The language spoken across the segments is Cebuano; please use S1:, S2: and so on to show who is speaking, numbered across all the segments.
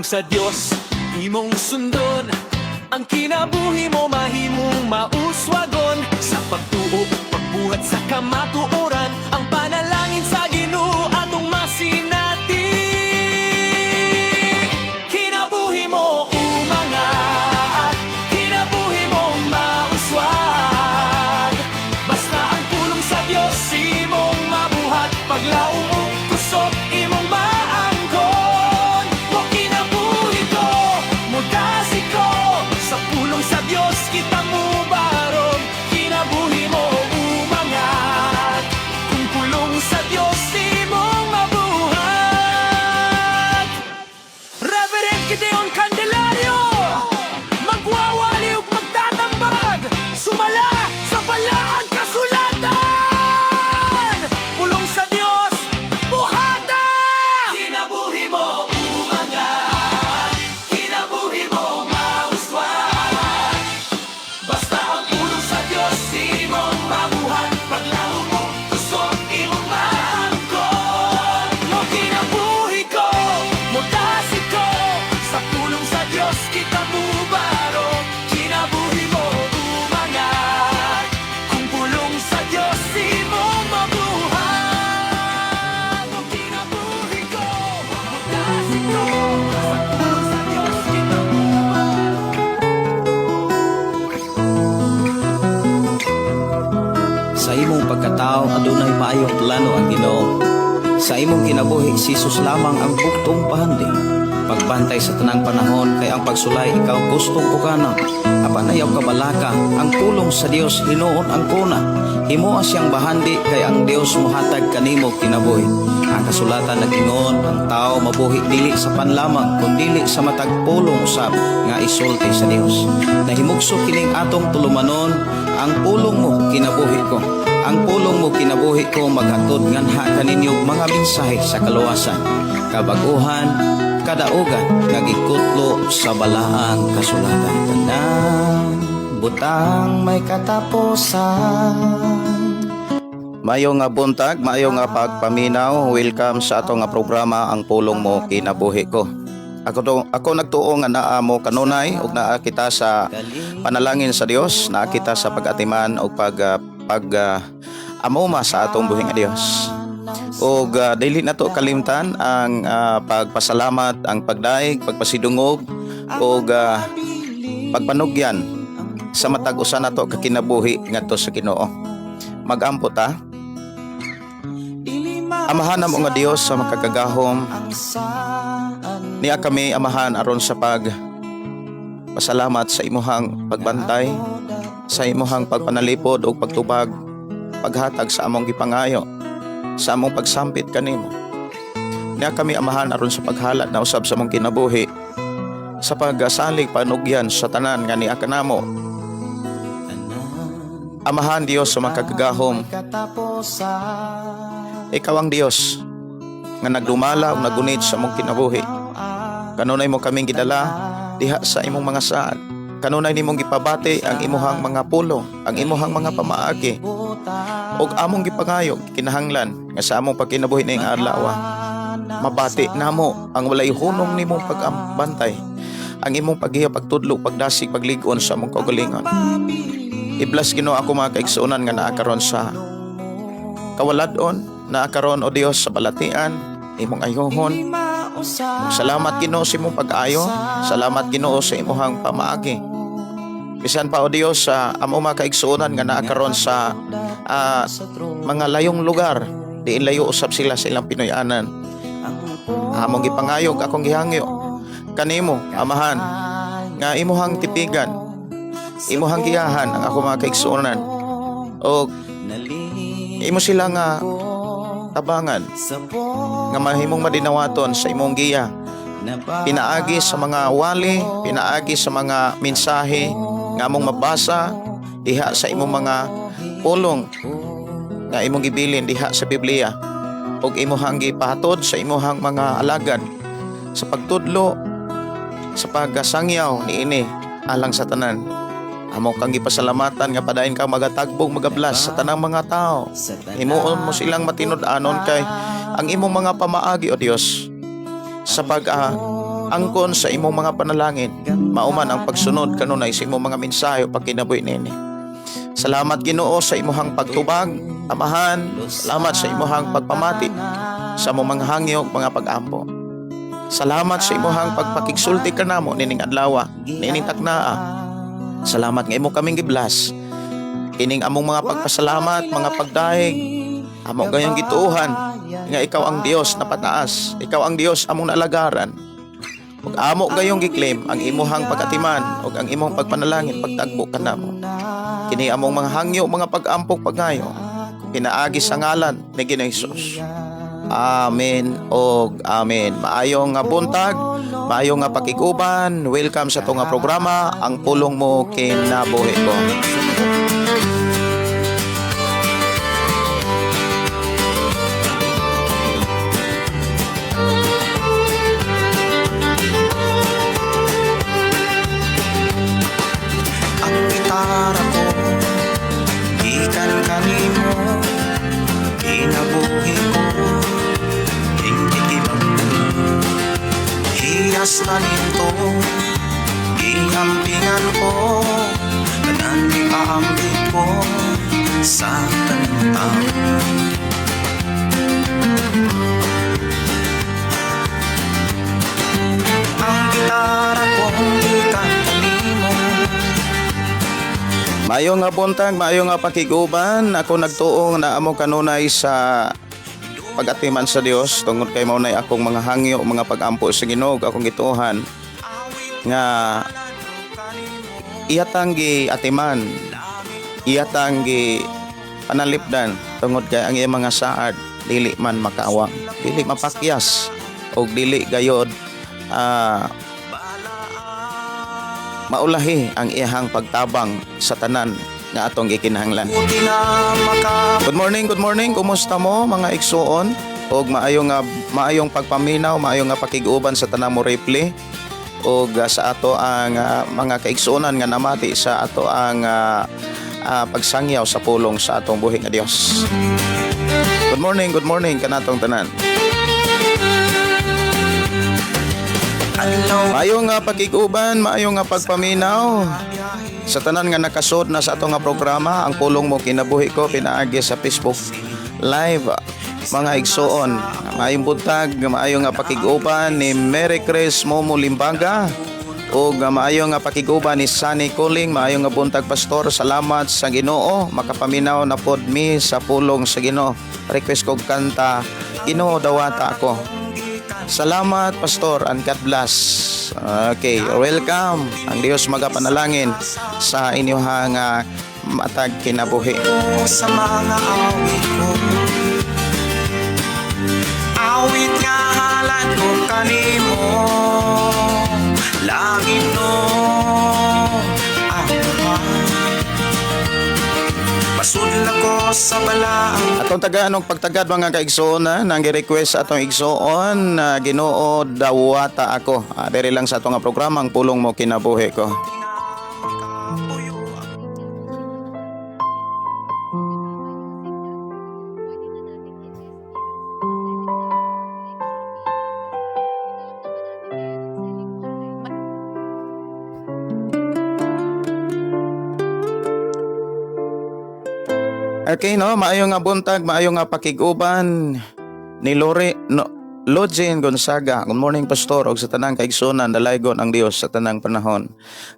S1: Sa Dios imong sundon, ang kinabuhi mo mahimong mauswagon. Sa pagtuo, pagbuhat sa kamatuoran, ang panalangin sa Ginoo atong masinati. Kinabuhi mo umangat, kinabuhi mo mauswag. Basta ang pulong sa Dios imong mabuhat, paglaom ug kusog imong maangkon. Mo kinabuhi ko, mudasig ko, sa pulong sa Dios kita mubarog. Kinabuhi mo umangat kung pulong sa Dios imong mabuhat. Reverend Gideon Candelario, magwawali ug magtatambag sumala sa balaan kasulatan. Pulong sa Dios, buhata! Kinabuhi mo umangat, kinabuhi mo mauswag. Basta ang pulong sa Dios imong mabuhat, paglaom ug kusog imong maangkon. Mo kinabuhi ko, mudasig ko, sa pulong sa Dios kita mubarog. Kinabuhi mo umangat kung pulong sa Dios imong mabuhat. Mo kinabuhi ko, mudasig ko, sa pulong sa Dios kita mubarog.
S2: Sa imong pagkatao, adunay maayong plano ang Ginoo. Sa imong kinabuhi, si Jesus lamang ang buktong pahandi. Pagbantay sa tanang panahon kay ang pagsulay ikaw gustong ukana. Apan ayaw kabalaka, ang pulong sa Dios hinuon ang kuna. Himoa siyang bahandi kay ang Dios mohatag kanimo kinabuhi. Ang kasulatan nag-ingon, ang tao mabuhi dili sa pan lamang kundili sa matag pulong usab nga isulti sa Dios. Nahimugso kining atong tulumanon, ang pulong mo kinabuhi ko. Ang pulong mo kinabuhi ko maghatod nganha kaninyo mga mensahe sa kaluwasan, kabaguhan, kadaugan nga gikutlo sa balaang kasulatan. Tanang butang may katapusan. Mayo nga buntag, mayo nga pagpaminaw. Welcome sa ato nga programa, Ang Pulong Mo Kinabuhi Ko. Ako to, ako nagtuo nga naa mo kanunay ug naa kita sa panalangin sa Dios, naa kita sa pag-atiman ug pag amuma sa atong buhi nga Dios. Ug dili nato kalimtan ang pagpasalamat, ang pagdaig, pagpasidungog ug pagpanugyan sa matag usa nato ka kinabuhi ngadto sa Ginoo. Magampo ta. Amahan namo nga Dios sa makagagahom, niya kami, Amahan, aron sa pag pasalamat sa imuhang pagbantay, sa imuhang pagpanalipod ug pagtubag, paghatag sa among gipangayo, sa among pagsampit kanimo. Niya kami, Amahan, aron sa paghalat na usab sa among kinabuhi, sa pagsalig panugyan sa tanan nga niya kanamo. Amahan Dios sa makagagahom, ikaw ang Dios nga nagdumala ug nagunit sa among kinabuhi. Kanunay mo kaming gidala diha sa imong mga saad. Kanunay nimong gipabati ang imuhang mga pulong, ang imuhang mga pamaagi. Ug among gipangayo, kinahanglan nga sa among pagkinabuhi ning adlaw, mabati namo ang walay hunong nimong pag-ambantay, ang imong paghiya, pagtudlo, pagdasig, paglig-on sa among kaugalingon. I-bless, Ginoo, ako mga kaigsuonan nga naa karon sa kawalad-on, naa karon, o Dios, sa balatian, imong ayuhon. Salamat, Ginoo, sa imong pag-ayo. Salamat, Ginoo, sa imong pamaagi. Bisan pa, o Dios, sa amo mga kaigsuonan nga naa karon sa mga layong lugar, diin layo usab sila sa ilang Pinoy-anan. Among gipangayog, akong gihangyo kanimo, Amahan, nga imuhang tipigan, imuhang giyahan ang ako mga kaigsuonan o imo sila nga tabangan nga mahimong madinawaton sa imong giya pinaagi sa mga wali, pinaagi sa mga mensahe nga among mabasa diha sa imong mga pulong nga imong gibilin diha sa Biblia ug imuhang gipahatod sa imuhang mga alagad sa pagtudlo, sa paggasangyaw niini alang sa tanan. Amo kang gipasalamatan nga padayon kang magatagbog, magablas sa tanang mga tao. Himuon mo silang matinud-anon kay ang imong mga pamaagi, o Dios, sa pag pag-angkon sa imong mga panalangin, mauman ang pagsunod kanunay sa imong mga mensahe o pagkinabuhi nini. Salamat, Ginoo, sa imuhang pagtubag, Amahan. Salamat sa imuhang pagpamati sa among mga hangyo, mga pag-ampo. Salamat sa imuhang pagpakigsulti kanamo nining adlaw, nining taknaa. Salamat nga imo kaming gi-bless. Kining among mga pagpasalamat, mga pagdayeg, amo gayong gituohan nga ikaw ang Dios na pataas, ikaw ang Dios among naalagaran. Ug amo gayong gi-claim ang imuhang pagatiman ug ang imong pagpanalangin, pagtagbo kanamo. Kini among mga hangyo, mga pag-ampok, paggayo, pinaagi sa ngalan ni Ginoong Hesus. Amen og amen. Maayong nga buntag, maayong nga pakiguban. Welcome sa atong nga programa, Ang Pulong Mo Kinabuhi Ko.
S3: Ang gitara ko gikan kanimo, kinabuhi ko hindi. Hiyas talento, giampingan ko, tanan ipaambit ko sa tanang tao. Ang gitara ko gikan kanimo.
S2: Maayo nga buntag, maayo nga pakiguban. Ako nagtuo nga naa mo kanunay sa pag-atiman sa Dios tungod kay mao nay akong mga hangyo, mga pag-ampo sa Ginoo, akong gituohan nga iyatang gi-atiman, iyatang gi panalipdan tungod kay ang iyang mga saad dili man makaawang, dili mapakyas og dili gayod maulahi ang iyahang pagtabang sa tanan nga atong gikinahanglan.
S3: Buti na maka
S2: Good morning, good morning. Kumusta mo, mga igsuon? Og maayo nga maayong pagpaminaw, maayo nga pakig-uban sa tanang mo replay og sa ato ang mga kaigsuonan nga namati sa ato ang pagsangyaw sa pulong sa atong buhi nga Dios. Good morning kanatong tanan.
S3: Adlaw.
S2: Maayo nga pakig-uban, maayo nga pagpaminaw sa tanan nga nakasod na sa ato nga programa, Ang Pulong Mo Kinabuhi Ko, pinaagi sa Facebook Live, mga igsuon. Maayong buntag, maayo nga pakig-uban ni Mary Chris Momo Limbaga ug maayo nga pakig-uban ni Sunny Kuling. Maayo nga buntag, Pastor. Salamat sa Ginoo, makapaminaw na pod mi sa pulong sa Ginoo. Request kog kanta, Ginoo Dawata Ako. Salamat, Pastor, and God bless. Okay, welcome. Ang Dios magapanalangin sa inyong matag kinabuhi.
S3: Sa mga awit ko, awit nga halad ko kanimo. Langit no ang pasudla ko sa balaang.
S2: Atong tagaan og pagtagad, mga kaigsuonan, ang gi-request sa atong igsuon na Ginoo Dawata Ako. Diri lang sa atong nga programa, Ang Pulong Mo Kinabuhi Ko.
S3: Puyo.
S2: Okay no, maayo nga buntag, maayo nga pakig-uban ni Lore no Login Gonzaga. Good morning, Pastor, ug sa tanang kaigsunan, dalaygon ang Dios sa tanang panahon.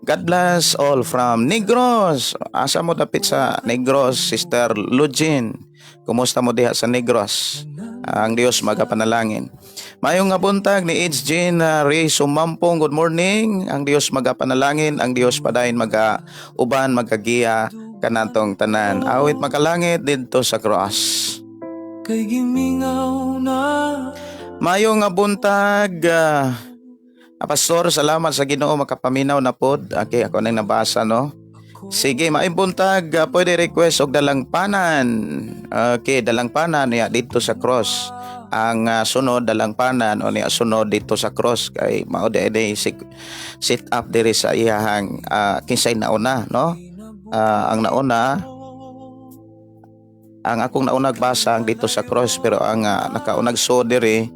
S2: God bless all from Negros. Asa mo dapit sa Negros, Sister Login? Kumusta mo diha sa Negros? Ang Dios magapanalangin. Maayong nga buntag ni H. Jean Ray Sumampong. Good morning. Ang Dios magapanalangin, ang Dios padayon maga uban, magagiya kanatong tanan. Awit makalangit didto sa cross.
S1: Kay gimingaw na.
S2: Mayo nga buntag, Pastor, salamat sa Ginoo, makapaminaw na pod. Okay, ako nang nabasa, no. Sige, maayong buntag, pwede request og Dalangpanan. Okay, Dalangpanan niya didto sa cross. Ang sunod Dalangpanan o niya sunod didto sa cross kay mao di di sit up diri sa iyahang kinsay nauna, no? Ang nauna, ang akong naunag basa ang didto sa cross, pero ang nakaunag so diri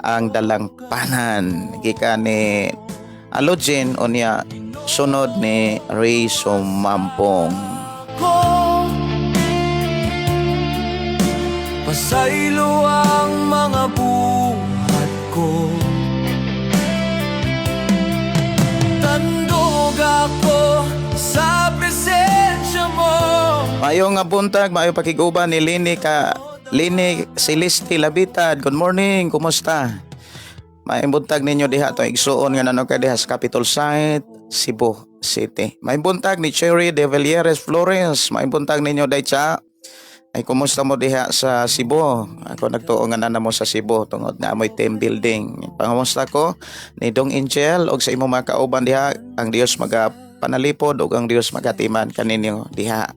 S2: Ang Dalangpanan gikan ni Alogin, unya sunod ni Ray Sumampong.
S1: Ko pasaylo ang mga buhat ko. Tandog ako sa presensya mo.
S2: Maayong nga buntag, maayo pakiguban ni Lini ka Lini Celeste Labitad. Good morning, kumusta? Maayong buntag ninyo diha to igsuon nga nano kay diha sa Capitol Site, Cebu City. Maayong buntag ni Cherry De Villieres Flores. Maayong buntag ninyo daycha. Ay, kumusta mo diha sa Cebu? Ako nagtuo nga nana mo sa Cebu tungod na amoy team building. Pangamusta ko ni Dong Angel og sa imong mga kauban diha, ang Dios maga panalipod ug ang Dios magatiman kaninyo diha.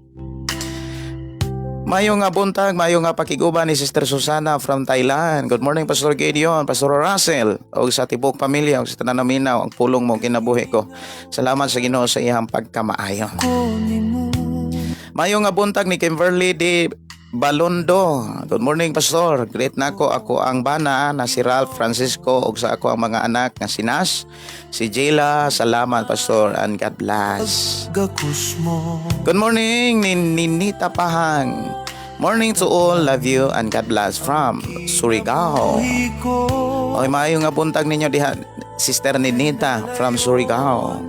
S2: Mayo nga buntag, mayo nga pakiguban ni Sister Susana from Thailand. Good morning, Pastor Gideon, Pastor Russell, ug sa tibok pamilya ug sa tanan naminaw ang pulong mo kinabuhi ko. Salamat sa Ginoo sa iyang pagkamaayo. Mayo nga buntag ni Kimberly D. Balondo. Good morning, Pastor. Greet nako ako ang bana na si Ralph Francisco ug sa ako ang mga anak nga si Nas, si Jayla. Salamat, Pastor, and God bless.
S1: Gakus mo.
S2: Good morning ni Ninita Pahang. Morning to all. Love you and God bless from Surigao.
S1: Ko
S2: Oy, maayo nga buntag ninyo diha, Sister Ninita from Surigao.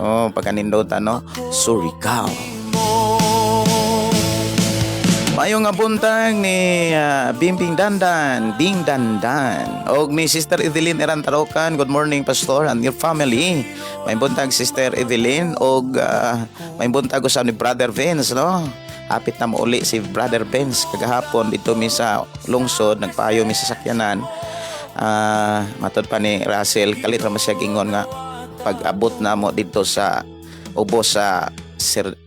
S2: Oh, pagkanindota, no? Surigao. Maayo nga buntag ni Bimbing Dandan, Bing Dandan. Og ni Sister Evelyn Erantarokan, good morning, Pastor and your family. May buntag, Sister Evelyn, og may buntag usab ni Brother Vince, no? Hapit na mo uli si Brother Vince kagahapon dito mi sa lungsod, nagpayo mi sa sakyanan. Matod pa ni Russell, kalit ra man siya gingon nga pag-abot na mo dito sa ubos sa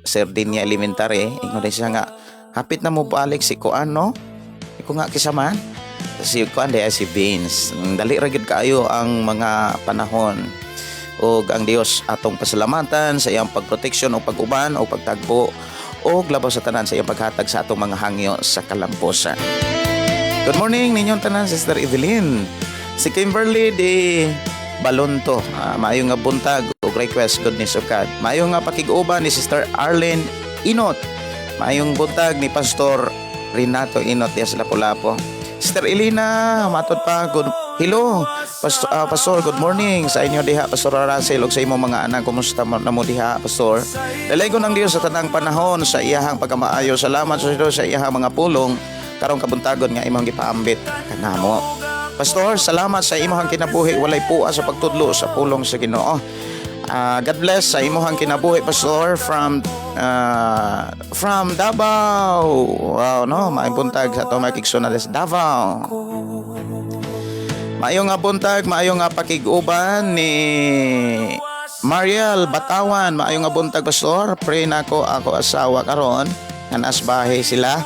S2: Sardinia Elementary, ingon din siya nga hapit na mo balik si Kuan, no? Iko nga kisaman si Kuan diay, si Vince. Dali ra gyud kaayo ang mga panahon ug ang Dios atong pasalamatan sa iyang pagproteksyon o pag-uban o pagtagbo o labaw sa tanan sa iyang paghatag sa atong mga hangyo sa kalamposan. Good morning ninyong tanan, Sister Evelyn. Si Kimberly de Balonto, maayo nga buntag ug request Goodness of God. Maayo nga pakig-uban ni Sister Arlene Inot. Maayong buntag ni Pastor Renato Inot diya sa Lapu-Lapu. Sister Elena, matod pa, good hello. Pastor, Pastor, good morning sa inyo diha, Pastor Russell, ug sa imong mga anak. Kumusta mo na mo diha, Pastor? Dalaygon ang Dios sa tanang panahon sa iyahang pagkamaayo. Salamat sa Dios sa iyahang mga pulong karong kabuntagon nga imong gipaambit kanamo. Pastor, salamat sa imong kinabuhi walay puas sa pagtudlo sa pulong sa Ginoo. God bless sa imong kinabuhi, Pastor, from Davao. Wow, no, maayong buntag sa ato mga kaigsuonan sa Davao. Maayo nga buntag, maayo nga pakig-uban ni Mariel Batawan. Maayo nga buntag, Pastor. Pray nako ako asawa karon nga nasbahe sila.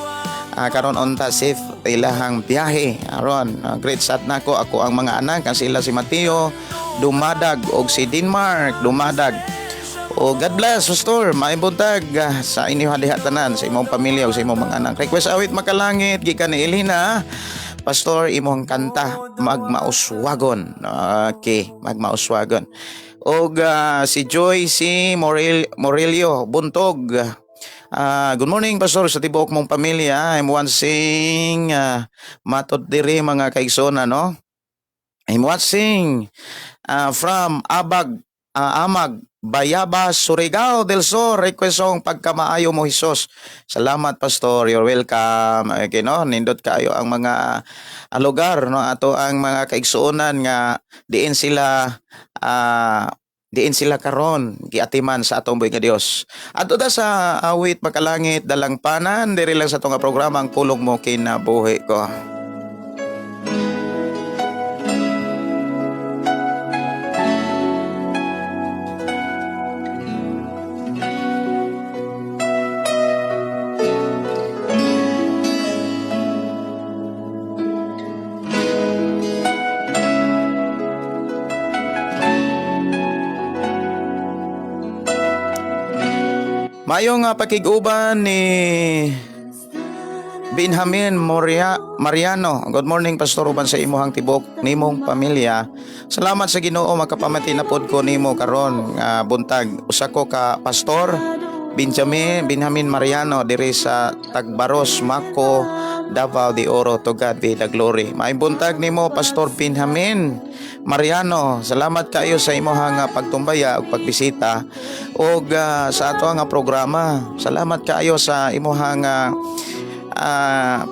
S2: Karon unta safe ilahang biyahe. Aron, greet sad nako ako ang mga anak ang sila si Mateo Dumadag og si Denmark Dumadag. O God bless, Pastor. Maayong buntag sa inyo diha tanan, sa imong pamilya ug sa imong mga anak. Request awit Makalangit gikan ni Elena. Pastor, imong kanta Magmauswagon. Okay, Magmauswagon. Og si Joy si Morelio Buntog. Good morning, Pastor, sa tibuok mong pamilya. I'm watching matod diri mga kaigsoona, no. I'm watching from Abag Amag Bayabas, Surigao del Sur. Request song Pagkamaayo Mo Hesus. Salamat, Pastor. You're welcome. Okay, no, nindot kayo ang mga lugar, no, ato ang mga kaigsuonan nga diin sila karon giatiman sa atong buhi nga Dios. Adto ta sa awit Makalangit Dalangpanan diri lang sa atong nga programa Ang Pulong Mo Kinabuhi Ko. Mayo nga pakig-uban ni Benjamin Moria Mariano, good morning, Pastor, uban sa imuhang tibok nimong pamilya. Salamat sa Ginoo, makapamati na pod ko nimo karon nga buntag. Usa ko ka pastor, Benjamin Benjamin Mariano, diri sa Tagbaros, Maco, Davao de Oro. To God be the glory. Maayong buntag nimo, Pastor Benjamin Mariano. Salamat kayo sa imuhang pagtumbaya ug pagbisita ug sa ato nga programa. Salamat kaayo sa imuhang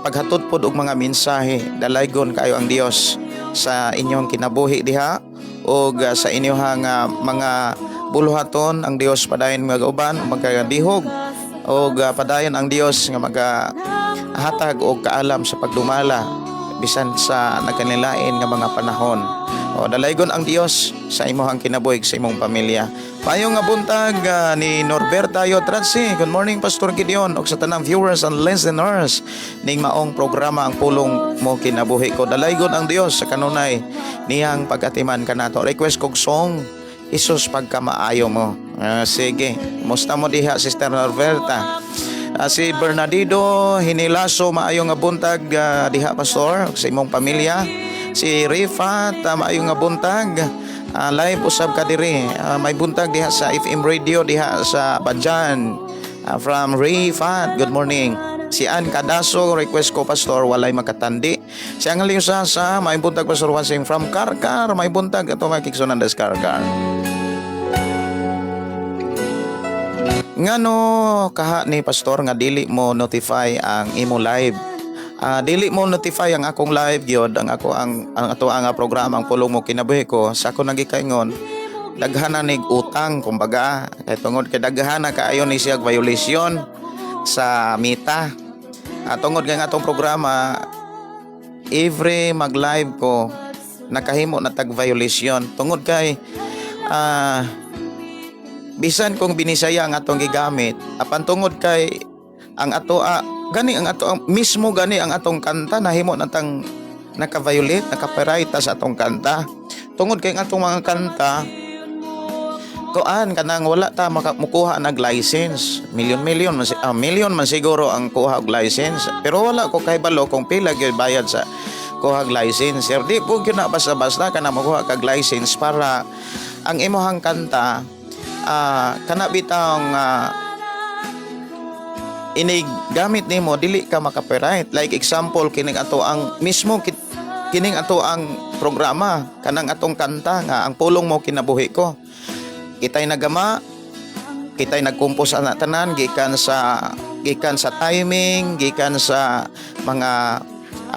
S2: paghatod pod og mga mensahe. Dalaygon kayo ang Dios sa inyong kinabuhi diha ug sa inyong mga buluhaton. Ang Dios padayon magauban, magkadihog ug padayon ang Dios nga magahatag og kaalam sa pagdumala bisan sa nagkanilain nga mga panahon. O, dalaygon ang Dios sa imong kinabuhi, sa imong pamilya. Maayong nga buntag ni Norberta Yotratsi. Good morning, Pastor Gideon, ug sa tanang viewers and listeners ning maong programa, Ang Pulong Mo Kinabuhi Ko. Dalaygon ang Dios sa kanunay niyang pagatiman kanato. Request kog song, Jesus Pagkamaayo Mo. Sige. Musta mo diha, Sister Norberta? Si Bernardino Hinilaso, maayo nga buntag diha, Pastor, ug sa imong pamilya. Si Rifat, maayo nga buntag. Live usab ka diri. May buntag diha sa FM Radio diha sa Bajan. From Rifat, good morning. Si Ann Cadaso, request ko, Pastor, Walay Makatandi. Si Angel Sasa, may buntag, Pastor Wansing, from Karkar, may buntag ato mga kaigsuonan des Karkar. Ngano kaha ni Pastor nga dili mo notify ang imo live? Dili mo notify ang akong live gyud, ang ako ang ato ang programa, Ang Pulong Mo Kinabuhi Ko. Sa ako nagikaingon, daghan na nig utang kumbaga, kay tungod kay daghan na kaayo ni siya violation sa Meta. Tungod kay ang atong programa, every mag-live ko, nakahimo na tag violation tungod kay bisan kung Binisaya ang atong gigamit, apan tungod kay ang ato gani ang ato ang, mismo gani ang atong kanta, nahimo na tang naka-violate, naka-copyright sa atong kanta tungod kay ang atong mga kanta, kuan, kanang wala ta mukuha nag license. Million million man, million man siguro ang kuha og license, pero wala ko kahibalo kung pila gyud bayad sa kuha og license. Sir, di po gyud na basta-basta kana makuha kag license para ang imuhang kanta, kana bitang inig gamit nimo, dili ka maka-copyright. Like example, kining ato ang mismo kining ato ang programa, kanang atong kanta nga Ang Pulong Mo Kinabuhi Ko, kitay nagama, kitay nagkumpos ana tanan, gikan sa timing, gikan sa mga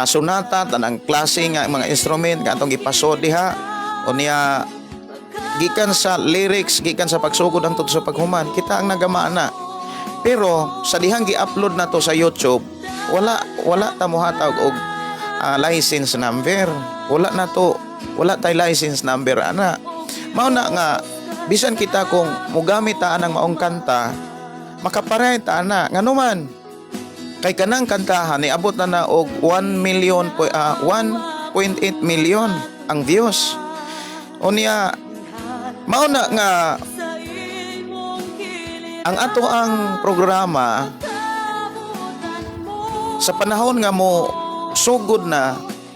S2: sonata, tanang klase nga mga instrument nga atong gipasod diha, unya gikan sa lyrics, gikan sa pagsugod hangtod sa paghuman, kita ang nagama na. Pero sa dihang gi-upload na to sa YouTube, wala wala ta mohatag og license number. Wala na to, wala tay license number ana. Mao na nga bisan kita kung mugamit ta anang maong kanta, maka-copyright ta ana. Ngano man kay kanang kantahan niabot na na og 1 million 1.8 million ang views. Unya mao na nga ang ato ang programa, sa panahon nga mo sugod na,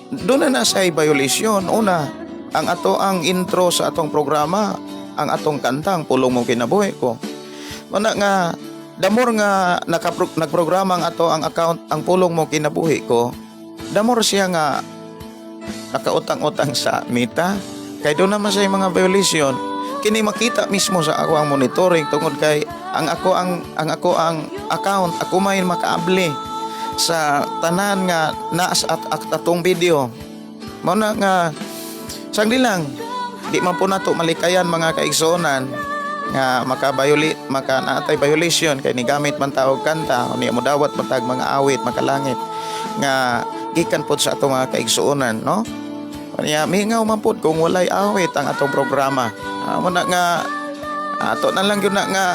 S2: doon na na sa violation. Una, ang ato ang intro sa atong programa, ang atong kanta, Ang Pulong Mo Kinabuhi Ko. Mao na nga the more nga nagprograma ang ato ang account, Ang Pulong Mo Kinabuhi Ko, the more siya nga nakautang-utang sa Meta kay doon naman sa mga violation. Kini makita mismo sa ako ang monitoring tungod kay ang ako ang account, ako may makaabli sa tanan nga naas at atong video. Mao na nga sangdi lang, di man po nato malikayan, mga kaigsuonan, nga maka-violate, maka naatay violation kay nigamit man ta og kanta, unya mo dawat man tag mga awit makalangit nga gikan pod sa atong mga kaigsuonan, no? Kanya mingaw man pod kung walay awit ang atong programa. Mao na nga ato na lang yun na nga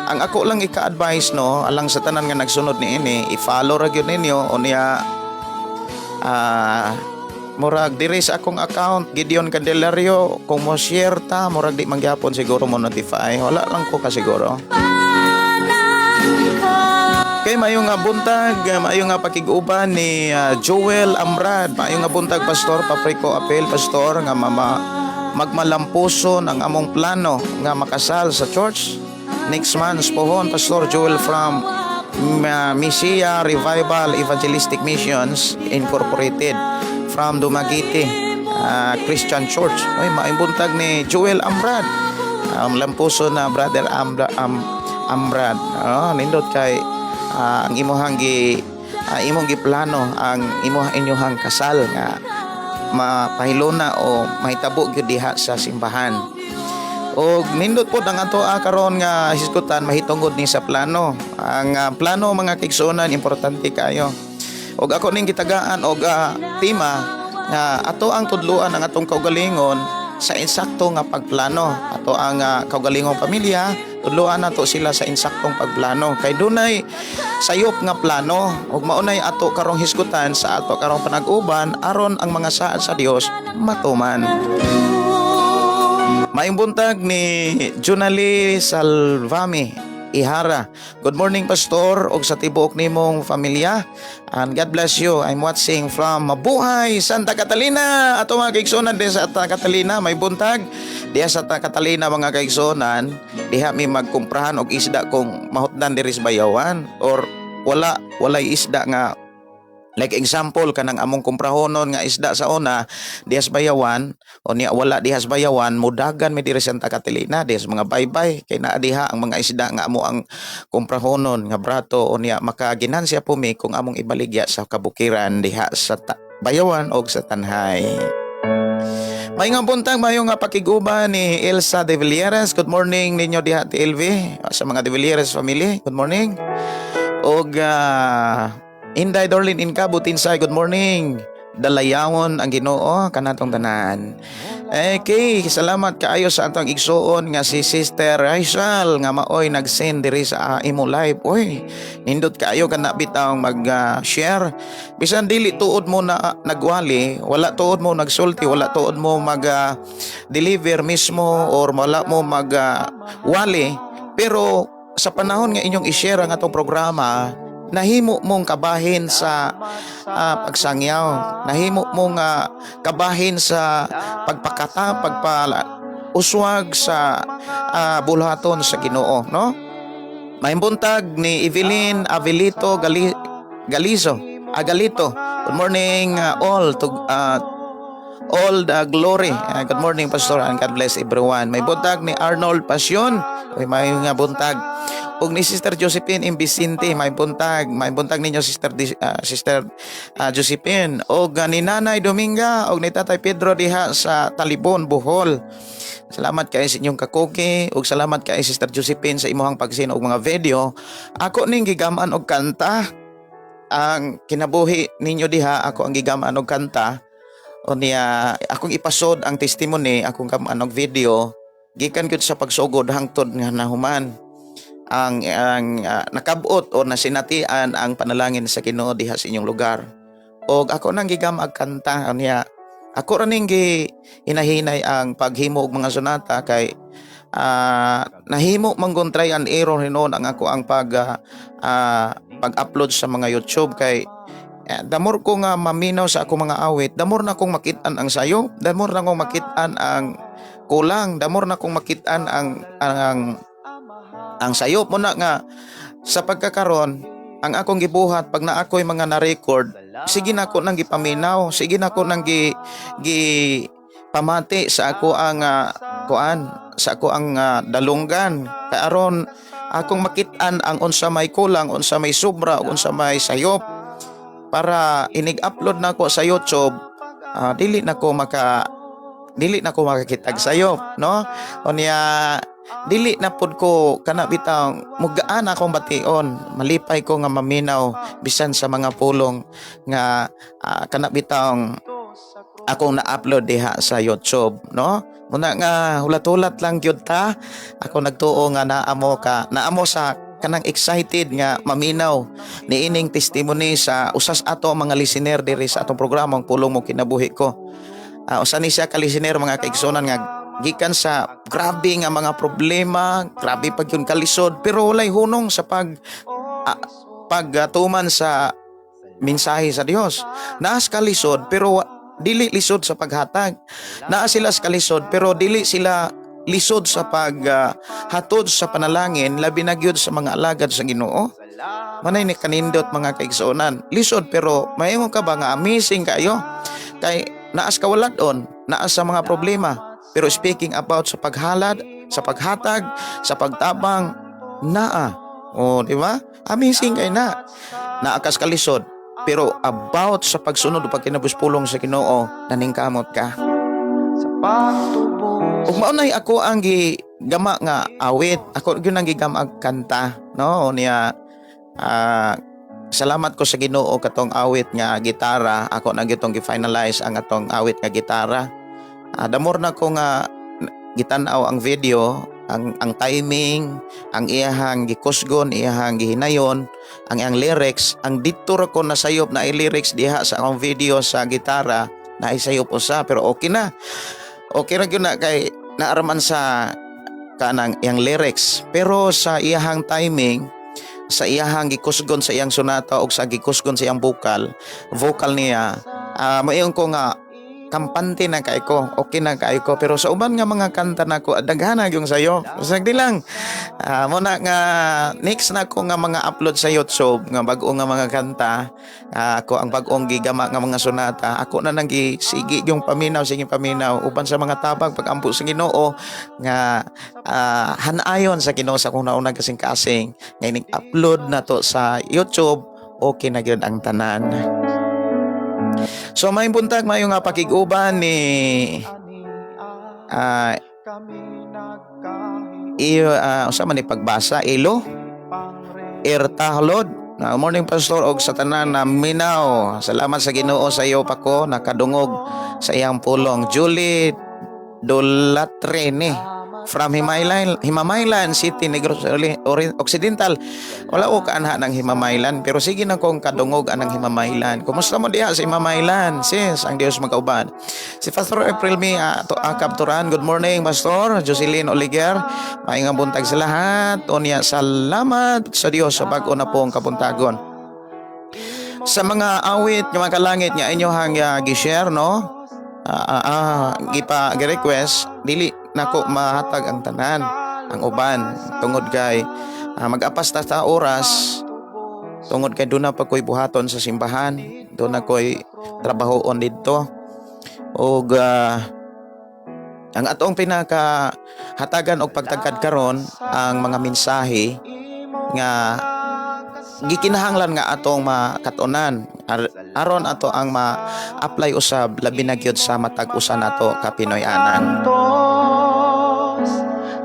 S2: ang ako lang ika-advise, no, alang sa tanan nga nagsunod niini, i-follow ra gyud ninyo. Unya murag diri sa akong account, Gideon Candelario, kung mo share ta, murag di mangyapon siguro mo notify. Wala lang ko kasiguro. Kay Okay, maayong nga buntag, maayong nga pakig-uban ni Joel Amrad. Maayong nga buntag, Pastor, pa-pray ko apil, Pastor, nga mama magmalampuson ang among plano nga makasal sa church next month pohon, Pastor Joel from Misia Revival Evangelistic Missions Incorporated from Dumaguete Christian Church. Ay, maayong buntag ni Joel Amrad. Lampuso na, Brother Amrad. Oh, nindot kay ang imuhang gi imong giplano ang imuhang inyohang kasal nga mapahilona o mahitabo gyud diha sa simbahan. Og nindot pod ang ato karon nga hisgutan mahitungod ni sa plano. Ang plano, mga kaigsuonan, importante kayo. Og ako ning gitagaan og tema nga ato ang tudluan ang atong kaugalingon sa insakto nga pagplano. Ato ang kaugalingong pamilya, tudluan nato sila sa insaktong pagplano. Kay dunay sayop nga plano ug maunay ato karong hisgutan sa ato karong panag-uban aron ang mga saad sa Dios matuman. Maayong buntag ni Junali Salvami Ihara. Good morning, Pastor, og sa tibuok nimong pamilya. And God bless you. I'm watching from Mabuhay, Santa Catalina. Ato mga kaigsuonan diha sa Santa Catalina, may buntag. Diha sa Santa Catalina, mga kaigsuonan, diha mi magkumprahan og isda kung mahutdan diri sa Bayawan or wala walay isda nga. Like example, kanang among kumprahonon nga isda sa una diha sa Bayawan o niya wala diha sa Bayawan, mudagan mi diri sa Santa Catalina diha sa mga baybay kay naa diha ang mga isda nga amo ang kumprahonon nga brato o niya makaginansya po mi kung among ibaligya sa kabukiran diha sa Bayawan og sa Tanjay. Maayong buntag, maayong nga pakiguban ni Elsa de Villeres. Good morning ninyo diha, TLV, sa mga de Villeres family. Good morning. Og Inday Dorlin Inca Butinsay, good morning. Dalayawon ang Ginoo kanatong tanan. Okay, salamat kaayo sa atong igsuon nga si Sister Raisal nga maoy nag-send diri sa imo live. Oy, nindot kaayo kana bitaw mag-share. Bisan dili tuod mo na nagwali, wala tuod mo nagsulti, wala tuod mo mag deliver mismo or wala mo mag wali, pero sa panahon nga inyong i-share ang atong programa, nahimo mong kabahin sa pagsangyaw, nahimo mong kabahin sa pagpakata, pagpala uswag sa bulhaton sa Ginoo, no? Maayong buntag ni Evelyn Avelito Galizo, Agalito. Good morning all to all the glory. Good morning, Pastor, and God bless everyone. May buntag ni Arnold Passion. Uy, may nga buntag. Ug ni Sister Josephine Imbisinte, may buntag. May buntag ninyo, Sister Josephine. Og ni Nanay Dominga og ni Tatay Pedro diha sa Talibon, Bohol. Salamat kay sa inyong kakuki ug salamat kay Sister Josephine sa imuhang pag-send og mga video. Ako ning gigaman og kanta ang kinabuhi ninyo diha, ako ang gigaman og kanta o niya akong ipasod ang testimony, akong gaman og video gikan gyud sa pagsugod hangtod nga nahuman ang nakabot o nasinatian ang panalangin sa Ginoo diha sa inyong lugar. Og ako nang gigamag kanta niya, ako ra ning gi hinahinay ang paghimo og mga sonata kay nahimo man gon try and error hinuon ang ako ang pag-upload sa mga YouTube kay the more ko nga maminaw sa akong mga awit, the more na kong makit-an ang sayo, the more na kong makit-an ang kulang, the more na kong makit-an ang sayop mo na nga sa pagkakaron ang akong gibuhat pag naa ko'y mga na-record, sige na ko nang gipaminaw, sige na ko nang gi, gi pamati sa ako ang kuan sa ako ang dalunggan kay aron akong makit-an ang unsa may kulang, unsa may sobra, unsa may sayop para inig-upload na ko sa YouTube, dili na ko makakitag sayop, no? Unya dili na pud ko kana bitaw mugaan akong bation, malipay ko nga maminaw bisan sa mga pulong nga kana bitawng akong na-upload diha sa YouTube, no? Muna nga hulat-hulat lang gyud ta. Ako nagtuo nga naamo ka naamo sa kanang excited nga maminaw niining testimony sa usas ato ang mga listener diri sa atong programa ang Pulong Mo Kinabuhi Ko. Usa ni siya ka listener, mga kaigsuonan, nga gikan sa grabe nga mga problema, grabe pag yun kalisod, pero walay hunong sa pag Pagtuman sa mensahe sa Dios. Naa sa kalisod pero dili lisod sa paghatag. Naa sila sa kalisod pero dili sila lisod sa paghatod sa panalangin, labi na gyud sa mga alagad sa Ginoo. Manay ni kanindot, mga kaigsuonan. Lisod, pero mahimo ka ba nga amazing kayo? Kay naas kawaladon, naas sa mga problema. Pero speaking about sa paghalad, sa paghatag, sa pagtabang, naa. O, di ba? Amazing kay na. Naa kas kalisod. Pero about sa pagsunod o pagkinabus pulong sa Ginoo, naningkamot ka.
S3: Sa pagtubos.
S2: Ug mao nay ako ang gigama nga awit. Ako gyud ang gigama ang kanta, no? Niya salamat ko sa Ginoo katong awit nga gitara. Ako na gyud tong gi-finalize ang atong awit nga gitara. The more na ko nga gitan-aw ang video, ang timing, ang iyahang gikusgon, iyahang gihinayon, ang iyang lyrics, ang dito ra ko nasayop na lyrics diha sa akong video sa gitara, na isayop usa, pero okay na. Okay ra gyud na kay naaraman sa kanang iyang lyrics. Pero sa iyahang timing, sa iyahang gikusgon sa iyang sonata o sa gikusgon sa iyang vocal niya, moingon ko nga kampante na kay ko, okay na kay ko. Pero sa uban nga mga kanta nako, daghan na yung sayo. Sagdi lang. Mo na nga next na ko nga mga upload sa YouTube nga bag-o nga mga kanta, ako ang bag-ong gigama nga mga sonata, ako na nang gisigi yung paminaw, sige paminaw uban sa mga tabang pagampo sa Ginoo nga hanayon sa Ginoo sa akong naunang kasing-kasing nga ining upload na to sa YouTube, okay na gyud ang tanan. So may buntag, mayo nga pakig-uban ni unsa man ni pagbasa, Ilo Irtahlod. Na morning, Pastor, og sa tanan na minaw. Salamat sa Ginoo sa iyo pa ko nakadungog sa iyang pulong. Julie Dolatrene from Himaylan, Himamaylan City, Negros Occidental. Wala ko kaanha ng Himamaylan, pero sige na kong kadungog anang Himamaylan. Kumusta mo diha sa Himamaylan? Sis, ang Dios magkauban. Si Pastor April Mi to Akab Turan. Good morning, Pastor Jocelyn Oliger. Maayong buntag sa lahat. Unya, salamat sa Dios sa bag-o na pong kabuntagon. Sa mga awit nga mga kalangit nga inyohang gi-share, no? Gipa gi-request, dili nako mahatag ang tanan, ang uban tungod kay mag-apas ta sa oras, tungod kay doon na pa ko'y buhaton sa simbahan, doon na ko'y trabahoon didto. Ug ang atong pinaka hatagan og pagtagkad karon ang mga mensahe nga gikinahanglan nga atong makatunan aron ato ang ma-apply usab, labi na gyud sa matag usa nato ka Pinoy-anan.
S3: Santos,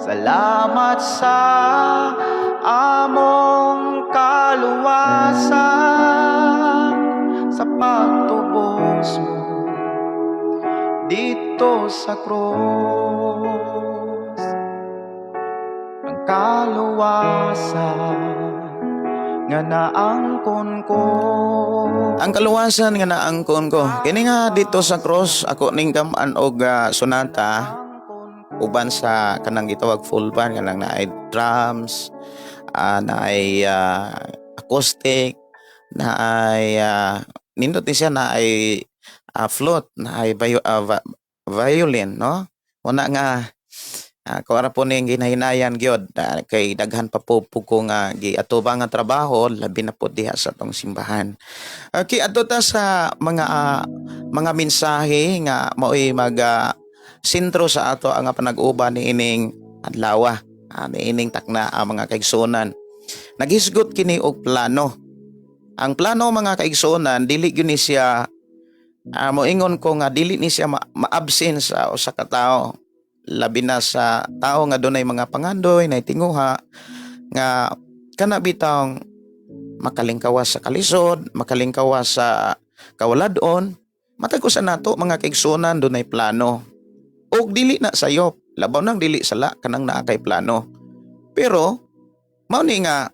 S3: salamat sa among kaluwasan sa pagtubos mo dito sa krus. Ang kaluwasan nga naangkon ko.
S2: Ang kaluwasan nga naangkon ko. Kini nga dito sa cross, ako ning gamaan og sonata uban sa kanang gitawag full band, kanang naay drums, naay acoustic, naay nindot ni siya, naay flute, naay violin, no? Una nga ko ara po ning ginahinayan gyud kay daghan pa po ko nga giatubang nga trabaho, labi na po diha sa atong simbahan. Okay, adto ta sa mga mensahe nga maoy mag sentro sa ato ang panag-uban ni ining adlaw, ni ining takna ang mga kaigsuonan. Naghisgot kini og plano. Ang plano, mga kaigsuonan, dili gyud ni siya moingon ko nga dili ni siya ma-absent sa usa ka tawo. Labi na sa tao nga dunay mga pangandoy, nay tinguha nga kana bitawng makalingkawas sa kalisod, makalingkawas sa kawaladon, matag usa nato, mga kaigsuonan, dunay plano. Og dili na sayop, labaw nang dili sala kanang naa kay plano. Pero mao ni nga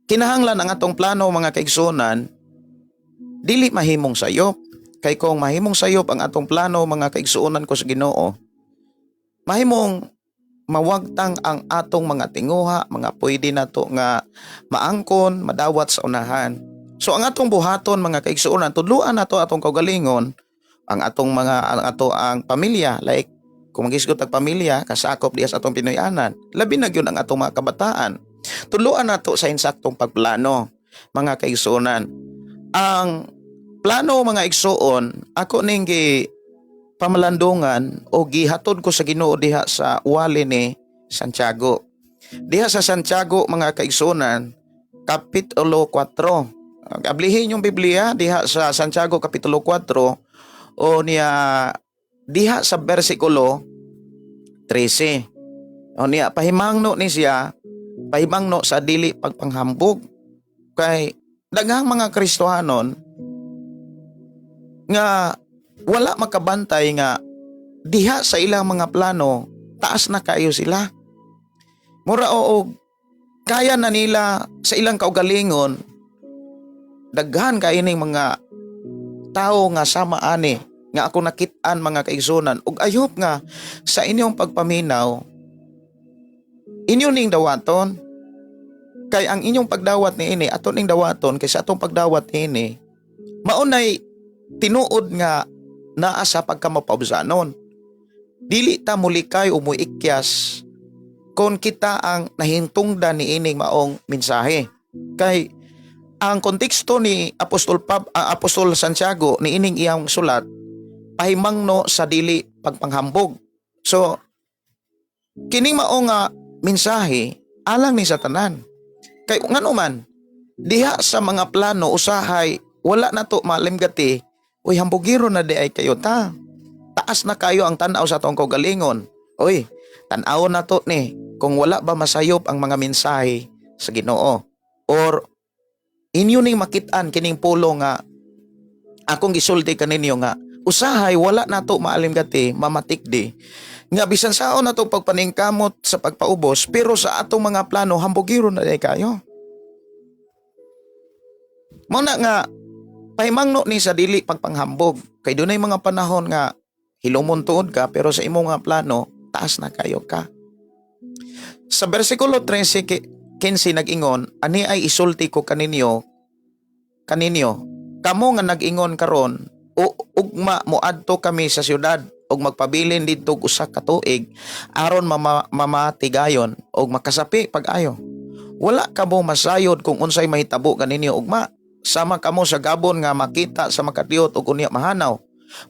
S2: kinahanglan ang atong plano, mga kaigsuonan, dili mahimong sayop. Kay kung mahimong sayop ang atong plano, mga kaigsuonan ko sa Ginoo, mahimong mawagtang ang atong mga tinguha, mga pwede nato nga maangkon, madawat sa unahan. So ang atong buhaton, mga kaigsuonan, tudluan nato atong kaugalingon, ang atong mga ang ato ang pamilya, like kung magisgot ang pamilya, kasakop diya sa atong Pinoyanan, labi na gyud ang atong mga kabataan. Tudluan nato sa insaktong pagplano, mga kaigsuonan. Ang plano, mga igsuon, ako ning gi pamalandungan o gihatod ko sa Ginoo diha sa wali ni Santiago. Diha sa Santiago, mga kaigsuonan, Kapitulo 4. Ablihin yung Biblia diha sa Santiago Kapitulo 4 o niya diha sa bersikulo 13. O niya pahimangno ni siya, pahimangno sa dili pagpanghambog, kay daghang mga Kristohanon nga wala makabantay nga diha sa ilang mga plano taas na kayo sila. Mura oo kaya na nila sa ilang kaugalingon. Daghan kay ining mga tao nga sama ani nga ako nakit-an, mga kaigsunan, ug I hope nga sa inyong pagpaminaw inyo ning dawaton, kay ang inyong pagdawat niini, ato ning dawaton, kay sa atong pagdawat niini maunay tinuod nga naa sa pagkamapaubsanon. Dili ta mulikay o muikyas kung kita ang nahintungdan ni ining maong mensahe, kay ang konteksto ni Apostol Santiago ni ining iyang sulat, pahimangno sa dili pagpanghambog. So kining mao nga mensahe alang ni sa tanan, kay ngano man diha sa mga plano usahay wala na to malimgati, uy, hambugiro na di ay kayo ta, taas na kayo ang tan-aw sa atong kaugalingon. Uy, tan-aw na to ni kung wala ba masayop ang mga mensahe sa Ginoo or inyo ning makit-an kining pulo nga akong gisulti kaninyo nga usahay wala nato maalimgati, mamatikdi nga bisan saon nato pagpaningkamot sa pagpaubos, pero sa atong mga plano hambugiro na di kayo. Mao na nga pahimangno ni sa dili pagpanghambog, kay dunay mga panahon nga hilumon tuod ka, pero sa imong nga plano taas na kayo ka. Sa bersikulo 13 15 nag-ingon, "Ani ay isulti ko kaninyo kaninyo kamo nga nag-ingon karon, o ugma moadto kami sa syudad og magpabilin didto og usa ka tuig aron mamatigayon og makasapi pag-ayo. Wala kamo masayod kung unsay mahitabo kaninyo ugma. Sama kamo sa gabon nga makita sa makadiyot ug unya mahanaw.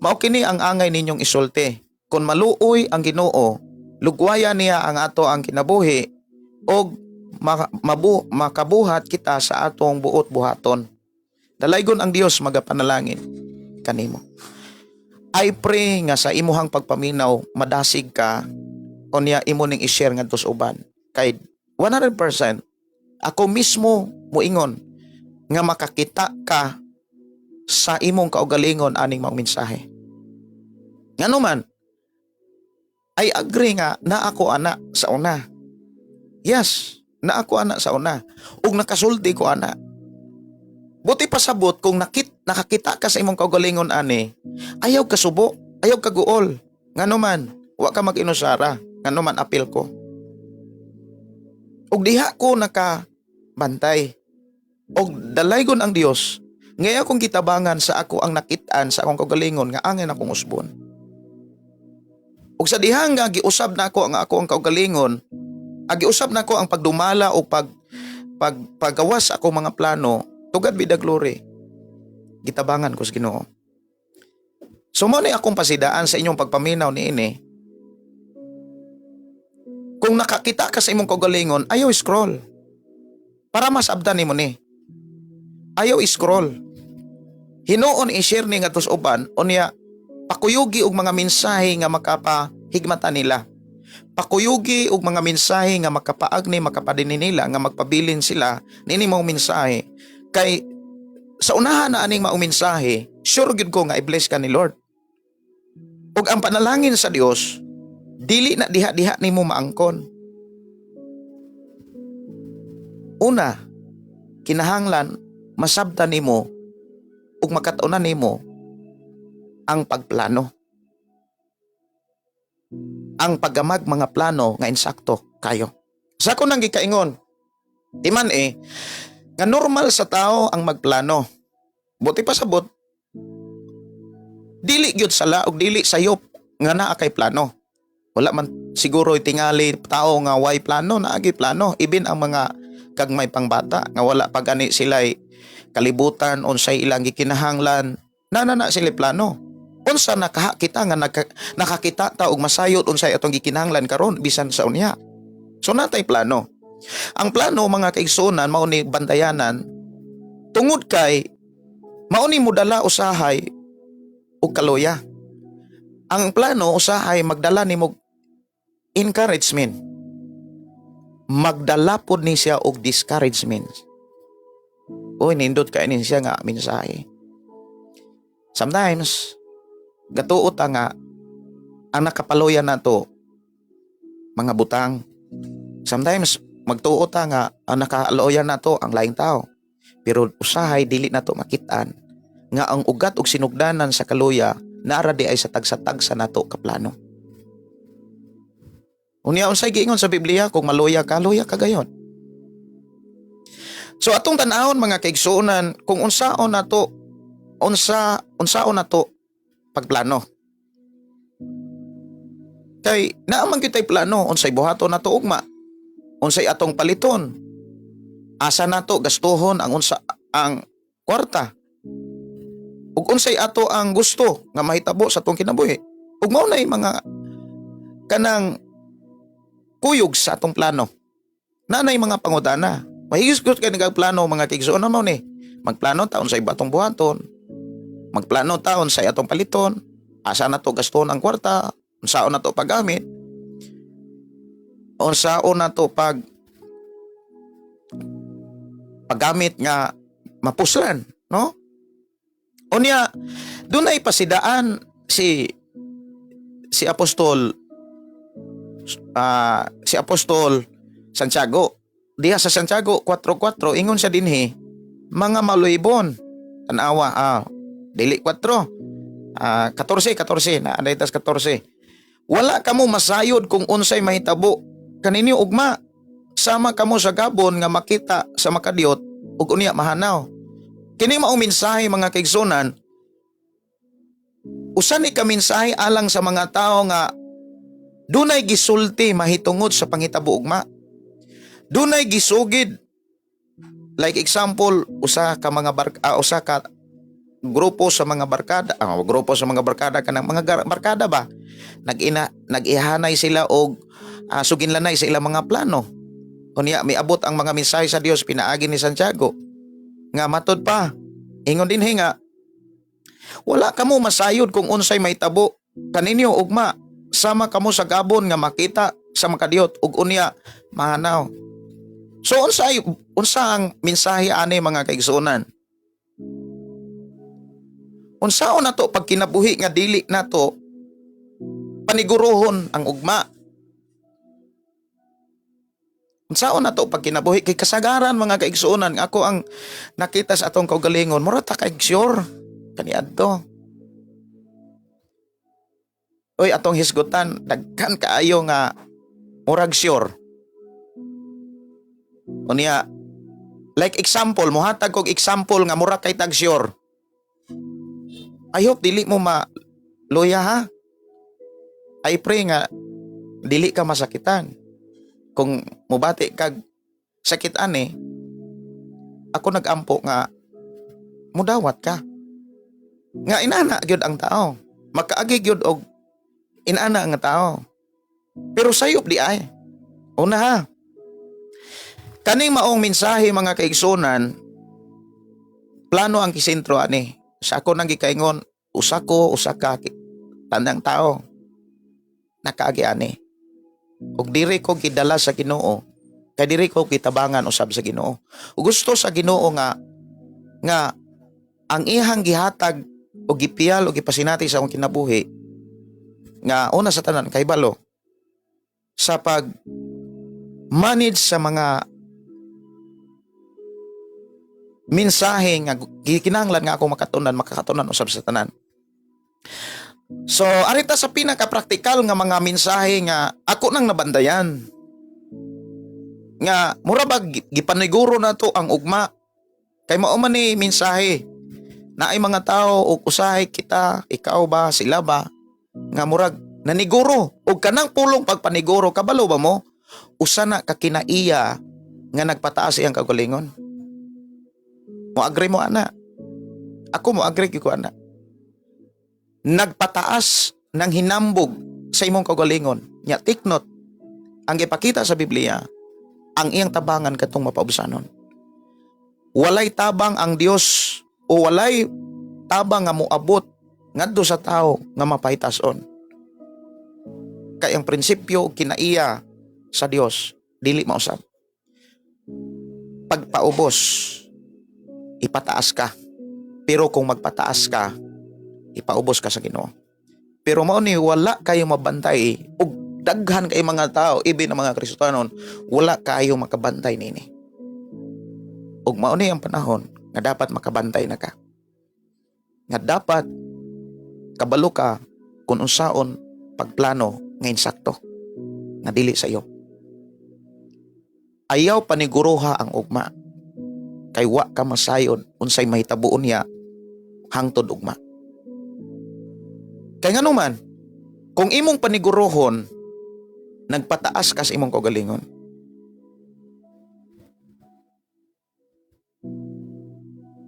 S2: Mao kini ang angay ninyong isulti: Kung maluoy ang Ginoo, lugwaya niya ang ato ang kinabuhi og makabuhat kita sa atong buot buhaton." Dalaygon ang Dios, magapanalangin kanimo. I pray nga sa imuhang pagpaminaw madasig ka, unya imo ning i-share ngadto sa uban, kay 100% ako mismo muingon nga makakita ka sa imong kaugalingon aning maong mensahe. Ngano man, I agree nga na ako ana sa una. Yes, na ako ana sa una. Ug nakasulti ko ana. Buti pasabot kung nakakita ka sa imong kaugalingon ani, ayaw ka subo, ayaw ka guol. Ngano man, wa ka mag-inusara. Ngano man apil ko. Ug diha ko nakabantay. Og dalaygon ang Dios ngayon akong gitabangan sa ako ang nakit-an sa akong kaugalingon nga angay akong usbon. Ug sa dihang nga giusab na ako ang ako ang kaugalingon, giusab na ako ang pagdumala o pag pag paggawas sa akong mga plano, to God be the glory. Gitabangan ko sa Ginoo. So mo ni akong pasidaan sa inyong pagpaminaw niini. Kung nakakita ka sa imong kaugalingon, ayaw scroll. Para masabdan nimo ni. Ayaw scroll. Hinuon i-share ni ngadto sa uban, unya pakuyugi og mga mensahe nga makapahigmata nila. Pakuyugi og mga mensahe nga makapaagni, makapadini nila nga magpabilin sila niini maong mensahe. Kay sa unahan na aning maong mensahe, sure gyud ko nga i-bless ka ni Lord. Ug ang panalangin sa Dios, dili na diha-diha nimo maangkon. Una, kinahanglan masabtan nimo ug makatunan nimo ang pagplano. Ang paggamag mga plano nga insakto kayo. Sa ako nang gikaingon, timan eh, nga normal sa tao ang magplano. Buti pa sabot, dili gyud sala og dili sayop nga naa kay plano. Wala man siguro tingali tao nga way plano, naagi plano. Ibin ang mga kagmay pang bata nga wala pa gani sila'y kalibutan unsay ilang gikinahanglan, na na na sila plano. Unsa nakaha kita nga nakakita ta og masayod unsay atong gikinahanglan karon bisan sa unya. So natay plano. Ang plano, mga kaigsuonan, mao ni bantayanan tungod kay mao ni modala usahay og kaluya. Ang plano usahay magdala nimo encouragement. Magdala pod ni siya og discouragement. Uy, nindot kay ni siya nga mensahe. Sometimes, gatuo ta nga ang nakapaluya nato mga butang. Sometimes magtuo ta nga ang nakaluya nato ang laing tao. Pero usahay dili nato makitaan nga ang ugat og sinugdanan sa kaluya naara di ay sa tagsa-tagsa nato ka plano. Unya, unsay giingon sa Biblia? Kung maluya ka, luya ka gayon. So atong tan-awon, mga kaigsuonan, kung unsaon nato unsaon nato pagplano. Kay naa man kitay plano unsay buhaton nato ugma, unsay atong paliton, asa nato gastuhon ang unsa ang kwarta, ug unsay ato ang gusto nga mahitabo sa atong kinabuhi. Ug mao nay mga kanang kuyog sa atong plano. Nanay mga pangutana. Mahigisgot kay nagplano, mga kaigsuonan, mao ni. Magplano ta unsay atong buhaton. Magplano ta unsay atong paliton. Asa na to gastuhon ang kwarta, unsaon na to paggamit. Unsaon na to paggamit nga mapuslan, no? Unya, dunay pasidaan si Apostol Santiago. Diha sa Santiago 4:4, ingon siya dinhi, "Mga maluibon." Tanawa, dili 4. 14, 14 na anday tas 14. "Wala kamo masayod kung unsay mahitabo kaninyo ugma. Sama kamo sa gabon nga makita sa makadiyot ug unya mahanaw." Kini maong mensahe, mga kaigsuonan, usa ni ka mensahe alang sa mga tao nga dunay gisulti mahitungod sa panghitabo ugma. Dunay gisugid, like example, usa ka grupo sa mga barkada, grupo sa mga barkada, kanang mga barkada ba, nag-ihanay sila og suginlanay sa ilang mga plano. Unya miabot ang mga mensahe sa Dios pinaagi ni Santiago nga matod pa ingon dinhi nga wala kamo masayod kung unsay mahitabo kaninyo ugma, sama kamo sa gabon nga makita sa makadiyot ug unya mahanaw. So unsa ang mensahe ani, mga kaigsuonan? Unsaon nato pagkinabuhi nga dili nato paniguruhon ang ugma? Unsaon nato pagkinabuhi kay kasagaran, mga kaigsuonan, ako ang nakita sa atong kaugalingon, mura ta kay sure kaniadto. Oy, atong hisgutan, daghan kaayo nga murag sure. Unya, like example, muhatag kog example nga mura kay tag sure. I hope dili mo ma luya ha. I pray nga dili ka masakitan. Kung mubati kag sakit ani, ako nagampo nga mudawat ka. Nga inana gyud ang tao. Makaagi gyud og inana nga tao. Pero sayop di ay. Una ha. Kaning maong mensahe, mga kaigsunan, plano ang kisentro ani. Sa ako nang gikaingon, usa ko, usa ka, tanang tao nakaagi ani. Ug diri ko gidala sa Ginoo, kay diri ko kitabangan usab sa Ginoo. Ug gusto sa Ginoo nga ang ihang gihatag o gipiyal o gipasinati sa akong kinabuhi nga una sa tanan kahibalo sa pag manage sa mga mensahe nga gikinahanglan nga ako makatunan, makakatunan usab sa tanan. So, arita sa pinaka-praktikal nga mga mensahe nga ako nang nabandayan. Nga mura ba gipaniguro na to ang ugma. Kay mao man ni mensahe na ay mga tao ug usahay kita, ikaw ba, sila ba, nga murag naniguro og kanang pulong pagpaniguro, kabalo ba mo usa na ka kinaiya nga nagpataas iyang kaugalingon? Mo agree mo ana? Ako, mo agree gyud ko ana. Nagpataas ng hinambog sa imong kaugalingon. Nya take note, ang gipakita sa Biblia, ang iyang tabangan katong mapaubsanon. Walay tabang ang Dios o walay tabang nga moabot ngadto sa tao nga mapahitason. Kay ang prinsipyo ug kinaiya sa Dios dili mausab. Pagpaubos, ipataas ka. Pero kung magpataas ka, ipaubos ka sa Ginoo. Pero mao ni wala kayo mabantay ug daghan kay mga tao, ibi na mga Kristohanon, wala kayo makabantay nini. Ug mao ni ang panahon nga dapat makabantay na ka. Nga dapat kabalo ka kung unsaon pagplano nga insakto nga dili sa iyo. Ayaw paniguruha ang ugma kay wa ka masayod unsay mahitabuon niya hangtod ugma. Kay ngano man, kung imong paniguruhon, nagpataas ka sa imong kaugalingon.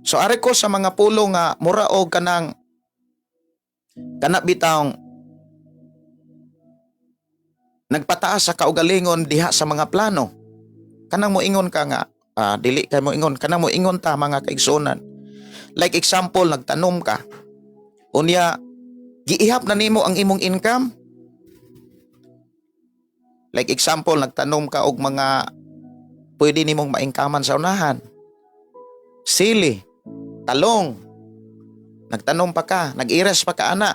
S2: So ari ko sa mga pulo nga mura og kanang kana bitawng nagpataas sa kaugalingon diha sa mga plano. Kanang moingon ka nga dili kay moingon, kanang moingon ta, mga kaigsuonan. Like example, nagtanom ka. Unya giihap na nimo ang imong income. Like example, nagtanom ka og mga pwede nimong mainkaman sa unahan. Sili, talong. Nagtanom pa ka, nag-iras pa ka ana.